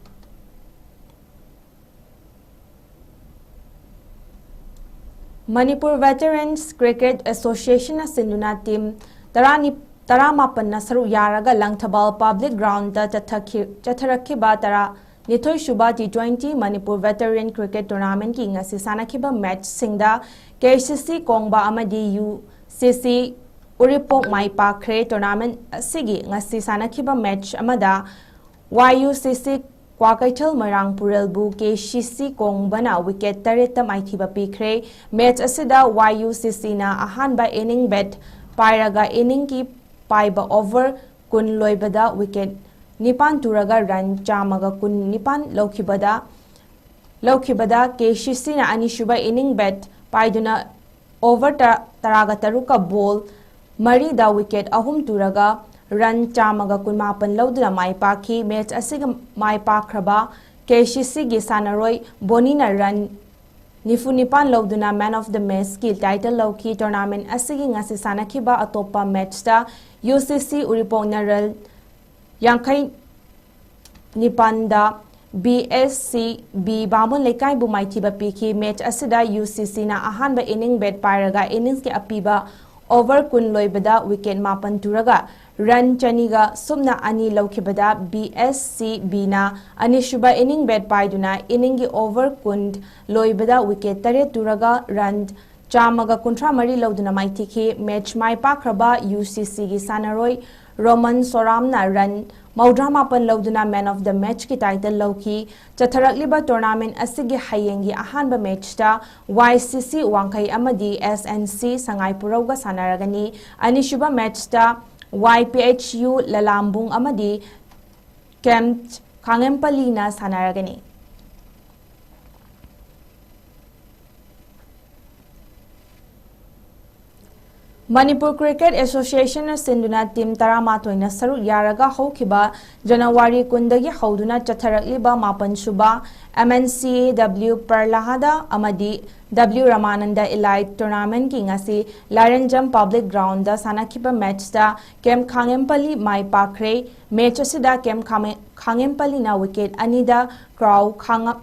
Manipur Veterans Cricket Association ꯅ ꯁꯤꯟꯗꯨꯅ team ꯇꯔꯥꯅꯤ, ꯇꯔꯥꯃꯥꯄꯟꯅ ꯁꯔꯨꯛ ꯌꯥꯔꯒ ꯂꯪꯊꯕꯥꯜ public ground ꯇ ꯆꯠꯊꯈꯤ-, ꯆꯠꯊꯔꯛꯈꯤꯕ ꯇꯔꯥꯅꯤꯊꯣꯏ ꯁꯨꯕ T twenty Manipur Veteran Cricket Tournament ꯀꯤ ꯉꯁꯤ ꯁꯥꯟꯅꯈꯤꯕ match ꯁꯤꯡꯗ K C C ꯀꯣꯡꯕ ꯑꯃꯗꯤ U C C ꯎꯔꯤꯄꯣꯛ ꯃꯥꯏ ꯄꯥꯛꯈ꯭ꯔꯦ꯫ Tournament ꯑꯁꯤꯒꯤ ꯉꯁꯤ ꯁꯥꯟꯅꯈꯤꯕ match ꯑꯃꯗ Y U C C Kwakeithel ꯃꯣꯏꯔꯥꯡ ꯄꯨꯔꯦꯜꯕꯨ K C C ꯀꯣꯡꯕꯅ wicket ꯇꯔꯦꯠꯇ ꯃꯥꯏꯊꯤꯕ ꯄꯤꯈ꯭ꯔꯦ꯫ Match ꯑꯁꯤꯗ Y U C C ꯅ ꯑꯍꯥꯟꯕ inning bat ꯄꯥꯏꯔꯒ inning ꯀꯤ ꯄꯥꯏꯕ over ꯀꯨꯟ ꯂꯣꯏꯕꯗ wicket ꯅꯤꯄꯥꯟ ꯇꯨꯔꯒ run ꯆꯥꯝꯃꯒ ꯀꯨꯟꯅꯤꯄꯥꯟ ꯂꯧꯈꯤꯕꯗ, ꯂꯧꯈꯤꯕꯗ K C C ꯅ ꯑꯅꯤꯁꯨꯕ inning bat ꯄꯥꯏꯗꯨꯅ over ꯇꯔꯥ, ꯇꯔꯥꯒ ꯇꯔꯨꯛꯀ ball ꯃꯔꯤꯗ wicket ꯑꯍꯨꯝ ꯇꯨꯔꯒ run ꯆꯥꯝꯃꯒ ꯀꯨꯟꯃꯥꯄꯟ ꯂꯧꯗꯨꯅ ꯃꯥꯏ ꯄꯥꯛꯈꯤ꯫ Match ꯑꯁꯤꯒ ꯃꯥꯏ ꯄꯥꯛꯈ꯭ꯔꯕ K C C ꯒꯤ ꯁꯥꯟꯅꯔꯣꯏ ꯕꯣꯅꯤꯅ run ꯅꯤꯐꯨ ꯅꯤꯄꯥꯟ ꯂꯧꯗꯨꯅ Man of the Match ꯀꯤ title ꯂꯧꯈꯤ꯫ Tournament ꯑꯁꯤꯒꯤ ꯉꯁꯤ ꯁꯥꯟꯅꯈꯤꯕ ꯑꯇꯣꯞꯄ match ꯇ U C C ꯎꯔꯤꯄꯣꯛꯅ run ꯌꯥꯡꯈꯩ ꯅꯤꯄꯥꯟꯗ B S C B ꯕꯥꯃꯣꯟ ꯂꯩꯀꯥꯏꯕꯨ ꯃꯥꯏꯊꯤꯕ ꯄꯤꯈꯤ꯫ Match ꯑꯁꯤꯗ U C C ꯅ ꯑꯍꯥꯟꯕ inning bat ꯄꯥꯏꯔꯒ innings ꯀꯤ ꯑꯄꯤꯕ over ꯀꯨꯟ ꯂꯣꯏꯕꯗ wicket ꯃꯥꯄꯟ ꯇꯨꯔꯒ run ꯆꯅꯤꯒ ꯁꯨꯞꯅ ꯑꯅꯤ ꯂꯧꯈꯤꯕꯗ, B S C B ꯅ ꯑꯅꯤꯁꯨꯕ inning bat ꯄꯥꯏꯗꯨꯅ inning ꯒꯤ over ꯀꯨꯟ ꯂꯣꯏꯕꯗ wicket ꯇꯔꯦꯠ ꯇꯨꯔꯒ run ꯆꯥꯝꯃꯒ ꯀꯨꯟꯊ꯭ꯔꯥ ꯃꯔꯤ ꯂꯧꯗꯨꯅ ꯃꯥꯏꯊꯤꯈꯤ꯫ Match ꯃꯥꯏ ꯄꯥꯛꯈ꯭ꯔꯕ U C C ꯒꯤ ꯁꯥꯟꯅꯔꯣꯏ ꯔꯣꯃꯟ ꯁꯣꯔꯥꯝꯅ run ꯃꯧꯗ꯭ꯔꯥ ꯃꯥꯄꯟ ꯂꯧꯗꯨꯅ Man of the Match ꯀꯤ title ꯂꯧꯈꯤ꯫ ꯆꯠꯊꯔꯛꯂꯤꯕ tournament ꯑꯁꯤꯒꯤ ꯍꯌꯦꯡꯒꯤ ꯑꯍꯥꯟꯕ match ꯇ Y C C ꯋꯥꯡꯈꯩ ꯑꯃꯗꯤ S N C ꯁꯉꯥꯏꯄꯨꯔꯧꯒ ꯁꯥꯟꯅꯔꯒꯅꯤ꯫ ꯑꯅꯤꯁꯨꯕ match ꯇ Y P H U ꯂꯂꯥꯝꯕꯨꯡ ꯑꯃꯗꯤ Camp ꯈꯥꯉꯦꯝꯄꯜꯂꯤꯅ ꯁꯥꯟꯅꯔꯒꯅꯤ꯫ ꯃꯅꯤꯄꯨꯔ ꯀ꯭ꯔꯤꯀꯦꯠ ꯑꯦꯁꯣꯁꯤꯌꯦꯁꯟꯅ ꯁꯤꯟꯗꯨꯅ ꯇꯤꯝ ꯇꯔꯥꯃꯥꯊꯣꯏꯅ ꯁꯔꯨꯛ ꯌꯥꯔꯒ ꯍꯧꯈꯤꯕ ꯖꯅꯋꯥꯔꯤ ꯀꯨꯟꯗꯒꯤ ꯍꯧꯗꯨꯅ ꯆꯠꯊꯔꯛꯂꯤꯕ ꯃꯥꯄꯟ ꯁꯨꯕ ꯑꯦꯝ ꯑꯦꯟ ꯁꯤ ꯑꯦ ꯗꯕ꯭ꯂꯤꯎ ꯄꯔꯂꯥꯍꯥꯗ ꯑꯃꯗꯤ ꯗꯕ꯭ꯂꯤꯎ ꯔꯃꯥꯅꯟꯗ ꯏꯂꯥꯏꯠ ꯇꯣꯔꯅꯥꯃꯦꯟꯠꯀꯤ ꯉꯁꯤ ꯂꯥꯏꯔꯦꯟꯖꯝ ꯄꯕ꯭ꯂꯤꯛ ꯒ꯭ꯔꯥꯎꯟꯗ ꯁꯥꯟꯅꯈꯤꯕ ꯃꯦꯠꯆꯇ ꯀꯦꯝ ꯈꯥꯉꯦꯝꯄꯜꯂꯤ ꯃꯥꯏ ꯄꯥꯛꯈ꯭ꯔꯦ꯫ ꯃꯦꯠꯆ ꯑꯁꯤꯗ ꯀꯦꯝ ꯈꯥꯃꯦ-, ꯈꯥꯉꯦꯝꯄꯜꯂꯤꯅ ꯋꯤꯀꯦꯠ ꯑꯅꯤꯗ ꯀ꯭ꯔꯥꯎ ꯈꯥꯉ-,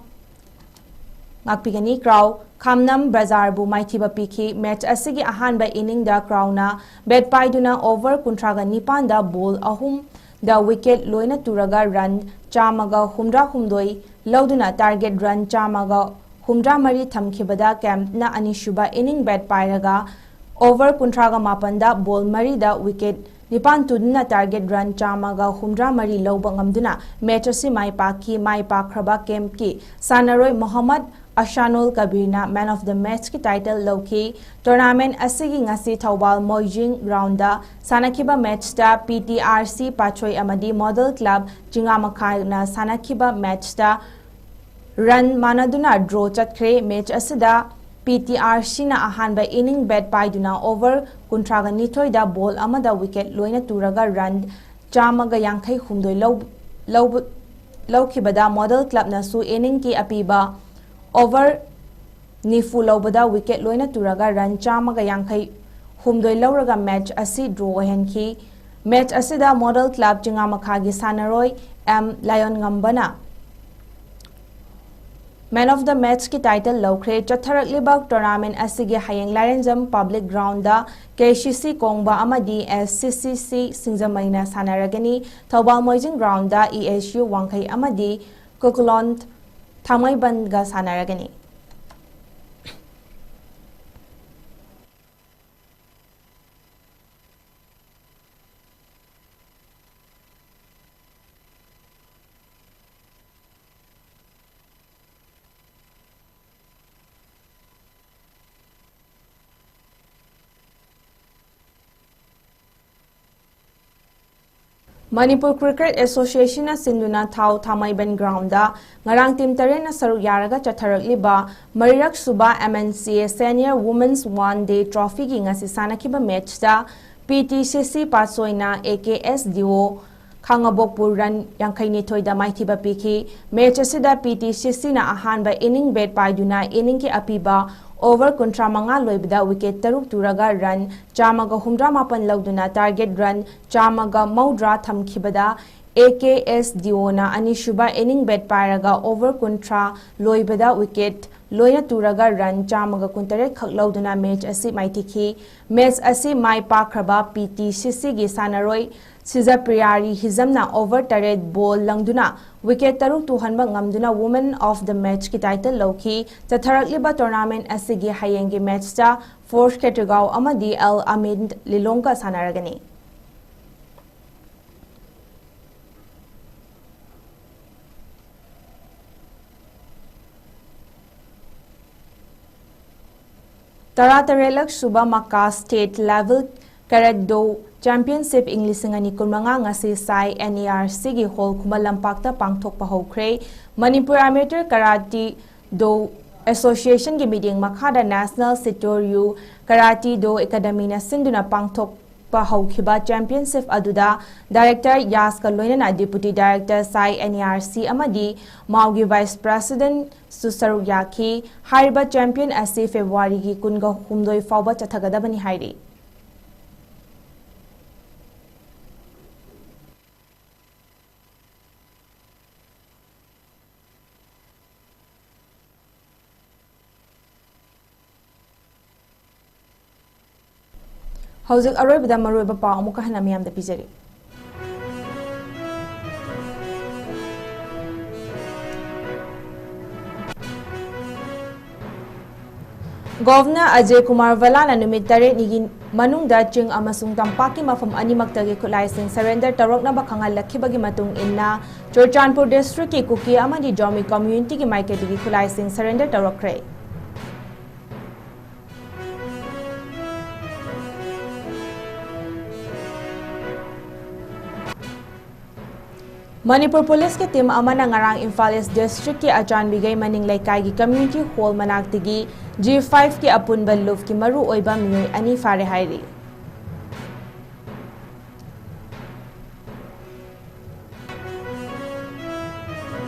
ꯉꯥꯛꯄꯤꯒꯅꯤ꯫ ꯀ꯭ꯔꯥꯎ ꯈꯥꯝꯅꯝ ꯕꯖꯥꯔꯕꯨ ꯃꯥꯏꯊꯤꯕ ꯄꯤꯈꯤ꯫ ꯃꯦꯠꯆ ꯑꯁꯤꯒꯤ ꯑꯍꯥꯟꯕ ꯏꯅꯤꯡꯗ ꯀ꯭ꯔꯥꯎꯅ ꯕꯦꯠ ꯄꯥꯏꯗꯨꯅ ꯑꯣꯚꯔ ꯀꯨꯟꯊ꯭ꯔꯥꯒ ꯅꯤꯄꯥꯟꯗ ꯕꯣꯜ ꯑꯍꯨꯝꯗ ꯋꯤꯀꯦꯠ ꯂꯣꯏꯅ ꯇꯨꯔꯒ ꯔꯟ ꯆꯥꯝꯃꯒ ꯍꯨꯝꯗ꯭ꯔꯥꯍꯨꯝꯗꯣꯏ ꯂꯧꯗꯨꯅ ꯇꯥꯔꯒꯦꯠ ꯔꯟ ꯆꯥꯝꯃꯒ ꯍꯨꯝꯗ꯭ꯔꯥꯃꯔꯤ ꯊꯝꯈꯤꯕꯗ ꯀꯦꯝꯅ ꯑꯅꯤꯁꯨꯕ ꯏꯅꯤꯡ ꯕꯦꯠ ꯄꯥꯏꯔꯒ ꯑꯣꯚꯔ ꯀꯨꯟꯊ꯭ꯔꯥꯒ ꯃꯥꯄꯟꯗ ꯕꯣꯜ ꯃꯔꯤꯗ ꯋꯤꯀꯦꯠ ꯅꯤꯄꯥꯟ ꯇꯨꯗꯨꯅ ꯇꯥꯔꯒꯦꯠ ꯔꯟ ꯆꯥꯝꯃꯒ ꯍꯨꯝꯗ꯭ꯔꯥꯃꯔꯤ ꯂꯧꯕ ꯉꯝꯗꯨꯅ ꯃꯦꯠꯆ ꯑꯁꯤ ꯃꯥꯏ ꯄꯥꯛꯈꯤ꯫ ꯃꯥꯏ ꯄꯥꯛꯈ꯭ꯔꯕ ꯀꯦꯝꯞꯀꯤ ꯁꯥꯟꯅꯔꯣꯏ ꯃꯣꯍꯝꯃꯗ ꯑꯁꯥꯅꯨꯜ ꯀꯕꯤꯔꯅ ꯃꯦꯟ ꯑꯣꯐ ꯗ ꯃꯦꯠꯆꯀꯤ ꯇꯥꯏꯇꯜ ꯂꯧꯈꯤ꯫ ꯇꯣꯔꯅꯥꯃꯦꯟꯠ ꯑꯁꯤꯒꯤ ꯉꯁꯤ ꯊꯧꯕꯥꯜ ꯃꯣꯏꯖꯤꯡ ꯒ꯭ꯔꯥꯎꯟꯗ ꯁꯥꯟꯅꯈꯤꯕ ꯃꯦꯠꯆꯇ ꯄꯤ ꯇꯤ ꯑꯥꯔ ꯁꯤ ꯄꯥꯠꯁꯣꯏ ꯑꯃꯗꯤ ꯃꯣꯗꯦꯜ ꯀ꯭ꯂꯕ ꯆꯤꯉꯥꯃꯈꯥꯅ ꯁꯥꯟꯅꯈꯤꯕ ꯃꯦꯠꯆꯇ ꯔꯟ ꯃꯥꯟꯅꯗꯨꯅ ꯗ꯭ꯔꯣ ꯆꯠꯈ꯭ꯔꯦ꯫ ꯃꯦꯠꯆ ꯑꯁꯤꯗ ꯄꯤ ꯇꯤ ꯑꯥꯔ ꯁꯤꯅ ꯑꯍꯥꯟꯕ ꯏꯅꯤꯡ ꯕꯦꯠ ꯄꯥꯏꯗꯨꯅ ꯑꯣꯚꯔ ꯀꯨꯟꯊ꯭ꯔꯥꯒ ꯅꯤꯊꯣꯏꯗ ꯕꯣꯜ ꯑꯃꯗ ꯋꯤꯀꯦꯠ ꯂꯣꯏꯅ ꯇꯨꯔꯒ ꯔꯟ ꯆꯥꯝꯃꯒ ꯌꯥꯡꯈꯩ ꯍꯨꯝꯗꯣꯏ ꯂꯧ-, ꯂꯧꯕ-, ꯂꯧꯈꯤꯕꯗ ꯃꯣꯗꯦꯜ ꯀ꯭ꯂꯕꯅꯁꯨ ꯏꯅꯤꯡꯒꯤ ꯑꯄꯤꯕ ꯑꯣꯚꯔ ꯅꯤꯐꯨ ꯂꯧꯕꯗ ꯋꯤꯀꯦꯠ ꯂꯣꯏꯅ ꯇꯨꯔꯒ ꯔꯟ ꯆꯥꯝꯃꯒ ꯌꯥꯡꯈꯩ ꯍꯨꯝꯗꯣꯏ ꯂꯧꯔꯒ ꯃꯦꯠꯆ ꯑꯁꯤ ꯗ꯭ꯔꯣ ꯑꯣꯏꯍꯟꯈꯤ꯫ ꯃꯦꯠꯆ ꯑꯁꯤꯗ ꯃꯣꯗꯦꯜ ꯀ꯭ꯂꯕ ꯆꯤꯉꯥꯃꯈꯥꯒꯤ ꯁꯥꯟꯅꯔꯣꯏ ꯑꯦꯝ ꯂꯥꯏꯌꯣꯟꯉꯝꯕꯅ ꯃꯦꯟ ꯑꯣꯐ ꯗ ꯃꯦꯠꯆꯀꯤ ꯇꯥꯏꯇꯜ ꯂꯧꯈ꯭ꯔꯦ꯫ ꯆꯠꯊꯔꯛꯂꯤꯕ ꯇꯣꯔꯅꯥꯃꯦꯟꯠ ꯑꯁꯤꯒꯤ ꯍꯌꯦꯡ ꯂꯥꯏꯔꯦꯟꯖꯝ ꯄꯕ꯭ꯂꯤꯛ ꯒ꯭ꯔꯥꯎꯟꯗ ꯀꯦ ꯁꯤ ꯁꯤ ꯀꯣꯡꯕ ꯑꯃꯗꯤ ꯑꯦꯁ ꯁꯤ ꯁꯤ ꯁꯤ ꯁꯤꯡꯖꯃꯩꯅ ꯁꯥꯟꯅꯔꯒꯅꯤ꯫ Thoubal Moijing ground E S U Wangkhei ꯑꯃꯗꯤ ꯀꯨꯀꯂꯣꯟ ꯊꯥꯡꯃꯩꯕꯟꯒ ꯁꯥꯟꯅꯔꯒꯅꯤ꯫ ꯃꯅꯤꯄꯨꯔ ꯀ꯭ꯔꯤꯀꯦꯠ ꯑꯦꯁꯣꯁꯤꯌꯦꯁꯟꯅ ꯁꯤꯟꯗꯨꯅ ꯊꯥꯎ ꯊꯥꯡꯃꯩꯕꯟ ꯒ꯭ꯔꯥꯎꯟꯗ ꯉꯔꯥꯡ ꯇꯤꯝ ꯇꯔꯦꯠꯅ ꯁꯔꯨꯛ ꯌꯥꯔꯒ ꯆꯠꯊꯔꯛꯂꯤꯕ ꯃꯔꯤꯔꯛ ꯁꯨꯕ M N C A Senior Women's One Day Trophyꯒꯤ ꯉꯁꯤ ꯁꯥꯟꯅꯈꯤꯕ ꯃꯦꯠꯆꯇ P T C C ꯄꯥꯠꯁꯣꯏꯅ A K S D O ꯈꯥꯉꯕꯣꯛꯄꯨ ꯔꯟ ꯌꯥꯡꯈꯩꯅꯤꯊꯣꯏꯗ ꯃꯥꯏꯊꯤꯕ ꯄꯤꯈꯤ꯫ ꯃꯦꯆ ꯑꯁꯤꯗ P T C Cꯅ ꯑꯍꯥꯟꯕ ꯏꯅꯤꯡ ꯕꯦꯠ ꯄꯥꯏꯗꯨꯅ ꯏꯅꯤꯡꯒꯤ ꯑꯄꯤꯕ ꯑꯣꯚꯔ ꯀꯨꯟꯊ꯭ꯔꯥ ꯃꯉꯥ ꯂꯣꯏꯕꯗ ꯋꯤꯀꯦꯠ ꯇꯔꯨꯛ ꯇꯨꯔꯒ ꯔꯟ ꯆꯥꯝꯃꯒ ꯍꯨꯝꯗ꯭ꯔꯥ ꯃꯥꯄꯟ ꯂꯧꯗꯨꯅ ꯇꯥꯔꯒꯦꯠ ꯔꯟ ꯆꯥꯝꯃꯒ ꯃꯧꯗ꯭ꯔꯥ ꯊꯝꯈꯤꯕꯗ, A K S D Oꯅ ꯑꯅꯤꯁꯨꯕ ꯏꯅꯤꯡ ꯕꯦꯠ ꯄꯥꯏꯔꯒ ꯑꯣꯚꯔ ꯀꯨꯟꯊ꯭ꯔꯥ ꯂꯣꯏꯕꯗ ꯋꯤꯀꯦꯠ ꯂꯣꯏꯅ ꯇꯨꯔꯒ ꯔꯟ ꯆꯥꯝꯃꯒ ꯀꯨꯟꯇꯔꯦꯠ ꯈꯛ ꯂꯧꯗꯨꯅ ꯃꯦꯆ ꯑꯁꯤ ꯃꯥꯏꯊꯤꯈꯤ꯫ ꯃꯦꯆ ꯑꯁꯤ ꯃꯥꯏ ꯄꯥꯛꯈ꯭ꯔꯕ P T C Cꯒꯤ ꯁꯥꯟꯅꯔꯣꯏ ꯁꯤꯖꯄ꯭ꯔꯤꯌꯥꯔꯤ ꯍꯤꯖꯝꯅ ꯑꯣꯚꯔ ꯇꯔꯦꯠ ꯕꯣꯜ ꯂꯪꯗꯨꯅ ꯋꯤꯀꯦꯠ ꯇꯔꯨꯛ ꯇꯨꯍꯟꯕ ꯉꯝꯗꯨꯅ Woman of the Matchꯀꯤ ꯇꯥꯏꯇꯜ ꯂꯧꯈꯤ꯫ ꯆꯠꯊꯔꯛꯂꯤꯕ ꯇꯣꯔꯅꯥꯃꯦꯟ ꯑꯁꯤꯒꯤ ꯍꯌꯦꯡꯒꯤ ꯃꯦꯆꯇ ꯐꯣꯔꯁ ꯈꯦꯇ꯭ꯔꯤꯒꯥꯎ ꯑꯃꯗꯤ ꯑꯜ ꯑꯃꯤꯟ ꯂꯤꯂꯣꯡꯒ ꯁꯥꯟꯅꯔꯒꯅꯤ꯫ ꯇꯔꯥꯇꯔꯦꯠꯂꯛ ꯁꯨꯕ ꯃꯀꯥ State Level Karate Do Championship ꯏꯪ ꯂꯤꯁꯤꯡ ꯑꯅꯤ ꯀꯨꯟꯃꯉꯥ ꯉꯁꯤ ꯁꯥꯏ N A R Cꯒꯤ ꯍꯣꯜ ꯈꯨꯃꯟ ꯂꯝꯄꯥꯛꯇ ꯄꯥꯡꯊꯣꯛꯄ ꯍꯧꯈ꯭ꯔꯦ꯫ ꯃꯅꯤꯄꯨꯔ Amateur Karate Do Associationꯒꯤ ꯃꯤꯠꯌꯦꯡ ꯃꯈꯥꯗ National Sitoryu Karate Do Academyꯅ ꯁꯤꯟꯗꯨꯅ ꯄꯥꯡꯊꯣꯛꯄ ꯍꯧꯈꯤꯕ championship ꯑꯗꯨꯗ Director ꯌꯥꯁꯀ ꯂꯣꯏꯅꯅ Deputy Director ꯁꯥꯏ N A R C ꯑꯃꯗꯤ ꯃꯥꯎꯒꯤ Vice Presidentꯁꯨ ꯁꯔꯨꯛ ꯌꯥꯈꯤ꯫ ꯍꯥꯏꯔꯤꯕ champion ꯑꯁꯤ Februaryꯒꯤ ꯀꯨꯟꯒ ꯍꯨꯝꯗꯣꯏ ꯐꯥꯎꯕ ꯆꯠꯊꯒꯗꯕꯅꯤ ꯍꯥꯏꯔꯤ꯫ ꯍꯧꯖꯤꯛ ꯑꯔꯣꯏꯕꯗ ꯃꯔꯨꯑꯣꯏꯕ ꯄꯥꯎ ꯑꯃꯨꯛꯀ ꯍꯟꯅ ꯃꯤꯌꯥꯝꯗ ꯄꯤꯖꯔꯤ꯫ ꯒꯣꯚꯔꯅꯔ ꯑꯖꯌ ꯀꯨꯃꯥꯔ ꯚꯜꯂꯥꯅ ꯅꯨꯃꯤꯠ ꯇꯔꯦꯠꯅꯤꯒꯤ ꯃꯅꯨꯡꯗ ꯆꯤꯡ ꯑꯃꯁꯨꯡ ꯇꯝꯄꯥꯛꯀꯤ ꯃꯐꯝ ꯑꯅꯤꯃꯛꯇꯒꯤ ꯈꯨꯠꯂꯥꯏꯁꯤꯡ surrender ꯇꯧꯔꯛꯅꯕ ꯈꯪꯍꯜꯂꯛꯈꯤꯕꯒꯤ ꯃꯇꯨꯡ ꯏꯟꯅ, ꯆꯨꯔꯆꯥꯟꯄꯨꯔ districtꯀꯤ ꯀꯨꯀꯤ ꯑꯃꯗꯤ ꯖꯣꯃꯤ communityꯒꯤ ꯃꯥꯏꯀꯩꯗꯒꯤ ꯈꯨꯠꯂꯥꯏꯁꯤꯡ surrender ꯇꯧꯔꯛꯈ꯭ꯔꯦ꯫ ꯃꯅꯤꯄꯨꯔ ꯄꯨꯂꯤꯁꯀꯤ ꯇꯤꯝ ꯑꯃꯅ ꯉꯔꯥꯡ ꯏꯝꯐꯥꯜ ꯏꯁ ꯗꯤꯁꯇ꯭ꯔꯤꯛꯀꯤ ꯑꯆꯥꯟꯕꯤꯒꯩ ꯃꯅꯤꯡ ꯂꯩꯀꯥꯏꯒꯤ ꯀꯝꯃ꯭ꯌꯨꯅꯤꯇꯤ ꯍꯣꯜ ꯃꯅꯥꯛꯇꯒꯤ ꯖꯤ ꯐꯥꯏꯚꯀꯤ ꯑꯄꯨꯟꯕ ꯂꯨꯞꯀꯤ ꯃꯔꯨ ꯑꯣꯏꯕ ꯃꯤꯑꯣꯏ ꯑꯅꯤ ꯐꯥꯔꯦ ꯍꯥꯏꯔꯤ꯫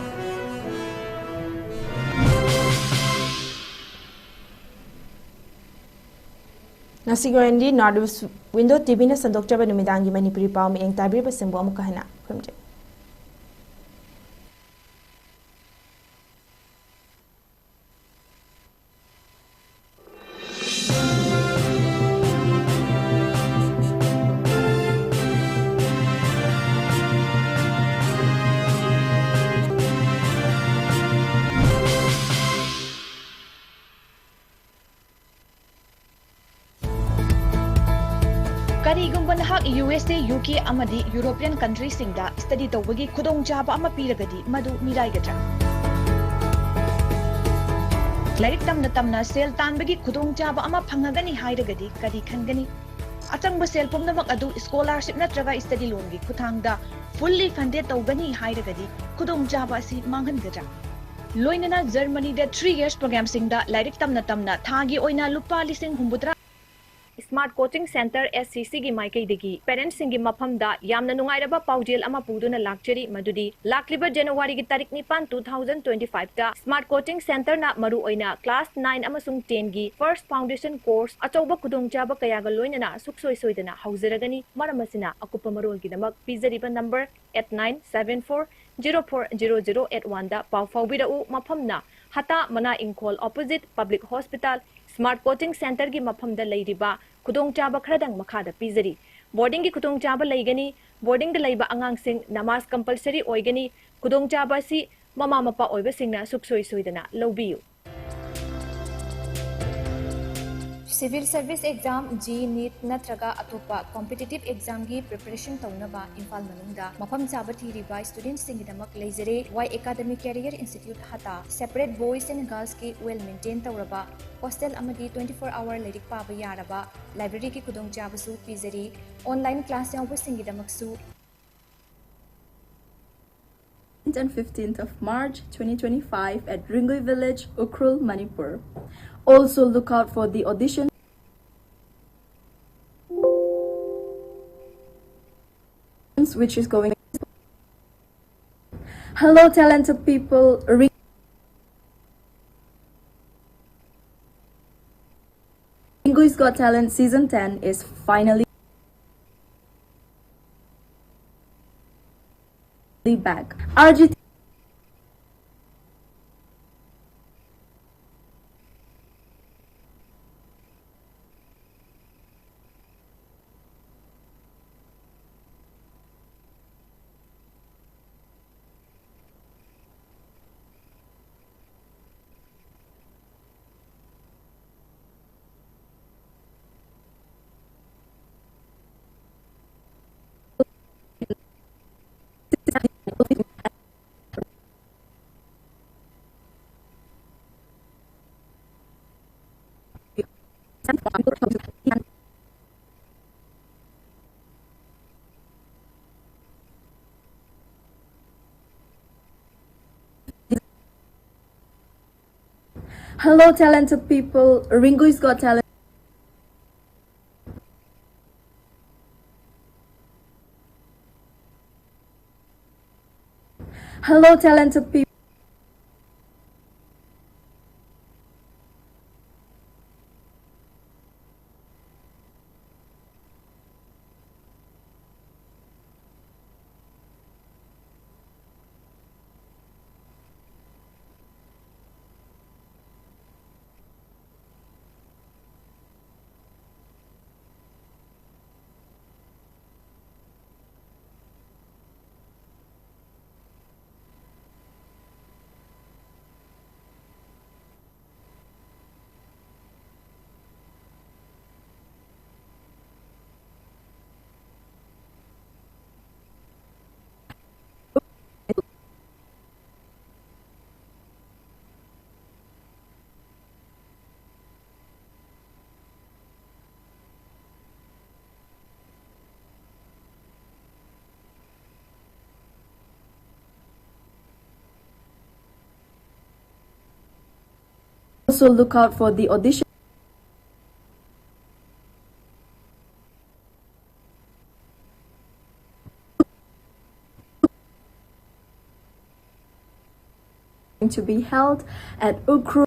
ꯉꯁꯤꯒꯤ ꯑꯣꯏꯅꯗꯤ North East Window ꯇꯤꯚꯤꯅ ꯁꯟꯗꯣꯛꯆꯕ ꯅꯨꯃꯤꯗꯥꯡꯒꯤ ꯃꯅꯤꯄꯨꯔꯤ ꯄꯥꯎ ꯃꯤꯠꯌꯦꯡ ꯇꯥꯕꯤꯔꯤꯕꯁꯤꯡꯕꯨ ꯑꯃꯨꯛꯀ ꯍꯟꯅ ꯈꯨꯔꯨꯝꯖꯩ꯫ ꯀꯔꯤꯒꯨꯝꯕ ꯅꯍꯥꯛ ꯌꯨ ꯑꯦꯁ ꯑꯦ, ꯌꯨ ꯀꯦ ꯑꯃꯗꯤ ꯌꯨꯔꯣꯄꯤꯌꯟ ꯀꯟꯇ꯭ꯔꯤꯁꯤꯡꯗ ꯁ꯭ꯇꯗꯤ ꯇꯧꯕꯒꯤ ꯈꯨꯗꯣꯡꯆꯥꯕ ꯑꯃ ꯄꯤꯔꯒꯗꯤ, ꯃꯗꯨ ꯃꯤꯔꯥꯏꯒꯗ꯭ꯔꯥ? ꯂꯥꯏꯔꯤꯛ ꯇꯝꯅ ꯇꯝꯅ ꯁꯦꯜ ꯇꯥꯟꯕꯒꯤ ꯈꯨꯗꯣꯡꯆꯥꯕ ꯑꯃ ꯐꯪꯉꯒꯅꯤ ꯍꯥꯏꯔꯒꯗꯤ ꯀꯔꯤ ꯈꯟꯒꯅꯤ? ꯑꯆꯪꯕ ꯁꯦꯜ ꯄꯨꯝꯅꯃꯛ ꯑꯗꯨ ꯁ꯭ꯀꯣꯂꯥꯔꯁꯤꯞ ꯅꯠꯇ꯭ꯔꯒ ꯁ꯭ꯇꯗꯤ ꯂꯣꯟꯒꯤ ꯈꯨꯠꯊꯥꯡꯗ ꯐꯨꯜꯂꯤ ꯐꯟꯗꯦꯗ ꯇꯧꯒꯅꯤ ꯍꯥꯏꯔꯒꯗꯤ ꯈꯨꯗꯣꯡꯆꯥꯕ ꯑꯁꯤ ꯃꯥꯡꯍꯟꯒꯗ꯭ꯔꯥ? ꯂꯣꯏꯅꯅ ꯖꯔꯃꯅꯤꯗ ꯊ꯭ꯔꯤ ꯌꯔꯁ ꯄ꯭ꯔꯣꯒ꯭ꯔꯥꯝꯁꯤꯡꯗ ꯂꯥꯏꯔꯤꯛ ꯇꯝꯅ ꯇꯝꯅ ꯊꯥꯒꯤ ꯑꯣꯏꯅ ꯂꯨꯄꯥ ꯂꯤꯁꯤꯡ ꯍꯨꯝꯐꯨꯇꯔꯥ꯫ Smart coaching centre, S C ꯁꯤꯒꯤ ꯃꯥꯏꯀꯩꯗꯒꯤ ꯄꯦꯔꯦꯟꯠꯁꯤꯡꯒꯤ ꯃꯐꯝꯗ ꯌꯥꯝꯅ ꯅꯨꯡꯉꯥꯏꯔꯕ ꯄꯥꯎꯖꯦꯜ ꯑꯃ ꯄꯨꯗꯨꯅ ꯂꯥꯛꯆꯔꯤ, ꯃꯗꯨꯗꯤ ꯂꯥꯛꯂꯤꯕ ꯖꯅꯋꯥꯔꯤꯒꯤ ꯇꯥꯔꯤꯛ ꯅꯤꯄꯥꯟ, two thousand twenty five ꯇ ꯁ꯭ꯃꯥꯔꯠ ꯀꯣꯆꯤꯡ ꯁꯦꯟꯇꯔꯅ ꯃꯔꯨꯑꯣꯏꯅ ꯀ꯭ꯂꯥꯁ ꯅꯥꯏꯟ ꯑꯃꯁꯨꯡ ꯇꯦꯟꯒꯤ ꯐꯥꯔꯁ ꯐꯥꯎꯟꯗꯦꯁꯟ ꯀꯣꯔꯁ ꯑꯆꯧꯕ ꯈꯨꯗꯣꯡꯆꯥꯕ ꯀꯌꯥꯒ ꯂꯣꯏꯅꯅ ꯁꯨꯛꯁꯣꯏ ꯁꯣꯏꯗꯅ ꯍꯧꯖꯔꯒꯅꯤ꯫ ꯃꯔꯝ ꯑꯁꯤꯅ, ꯑꯀꯨꯞꯄ ꯃꯔꯣꯜꯒꯤꯗꯃꯛ ꯄꯤꯖꯔꯤꯕ number eight nine seven four zero four zero zero eight one ꯗ ꯄꯥꯎ ꯐꯥꯎꯕꯤꯔꯛꯎ꯫ ꯃꯐꯝꯅ ꯍꯇꯥ ꯃꯅꯥ ꯏꯪꯈꯣꯜ, opposite public hospital, smart coaching ꯁꯦꯟꯇꯔꯒꯤ ꯃꯐꯝꯗ ꯂꯩꯔꯤꯕ ꯈꯨꯗꯣꯡꯆꯥꯕ ꯈꯔꯗꯪ ꯃꯈꯥꯗ ꯄꯤꯖꯔꯤ꯫ ꯕꯣꯔꯗꯤꯡꯒꯤ ꯈꯨꯗꯣꯡꯆꯥꯕ ꯂꯩꯒꯅꯤ꯫ ꯕꯣꯔꯗꯤꯡꯗ ꯂꯩꯕ ꯑꯉꯥꯡꯁꯤꯡ ꯅꯃꯥꯖ ꯀꯝꯄꯜꯁꯔꯤ ꯑꯣꯏꯒꯅꯤ꯫ ꯈꯨꯗꯣꯡꯆꯥꯕ ꯑꯁꯤ ꯃꯃꯥ ꯃꯄꯥ ꯑꯣꯏꯕꯁꯤꯡꯅ ꯁꯨꯛꯁꯣꯏ ꯁꯣꯏꯗꯅ ꯂꯧꯕꯤꯌꯨ꯫ Civil service exam, JEE NEET ꯅꯠꯇ꯭ꯔꯒ ꯑꯇꯣꯞꯄ ꯀꯣꯝꯄꯤꯇꯤꯇꯤꯚ ꯑꯦꯛꯖꯥꯝꯒꯤ ꯄ꯭ꯔꯤꯄꯦꯔꯦꯁꯟ ꯇꯧꯅꯕ ꯏꯝꯐꯥꯜ ꯃꯅꯨꯡꯗ ꯃꯐꯝ ꯆꯥꯕ ꯊꯤꯔꯤꯕ ꯁ꯭ꯇꯨꯗꯦꯟꯠꯁꯤꯡꯒꯤꯗꯃꯛ ꯂꯩꯖꯔꯦ꯫ ꯋꯥꯏ ꯑꯦꯀꯥꯗꯃꯤ ꯀꯦꯔꯤꯌꯔ ꯏꯟꯁꯇꯤꯇ꯭ꯌꯨꯠ ꯍꯇꯥ, ꯁꯦꯄꯔꯦꯠ ꯕꯣꯏꯁ ꯑꯦꯟ ꯒꯔꯜꯁꯀꯤ ꯋꯦꯜ ꯃꯦꯟꯇꯦꯟ ꯇꯧꯔꯕ ꯍꯣꯁꯇꯦꯜ ꯑꯃꯗꯤ twenty four hour ꯂꯥꯏꯔꯤꯛ ꯄꯥꯕ ꯌꯥꯔꯕ ꯂꯥꯏꯕ꯭ꯔꯦꯔꯤꯒꯤ ꯈꯨꯗꯣꯡꯆꯥꯕꯁꯨ ꯄꯤꯖꯔꯤ꯫ ꯑꯣꯟꯂꯥꯏꯟ ꯀ꯭ꯂꯥꯁ ꯌꯥꯎꯕꯁꯤꯡꯒꯤꯗꯃꯛꯁꯨ and fifteenth of March twenty twenty-five at Ringui Village, Ukhrul, Manipur. Also look out for the audition which is going. Hello, talented people. Ring- Ringui's Got Talent Season ten is finally back. R G Hello, talented people. Ringui's Got Talent. Hello, talented people. Also look out for the audition to be held at Ukhrul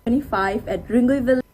twenty-five at Ringui Village.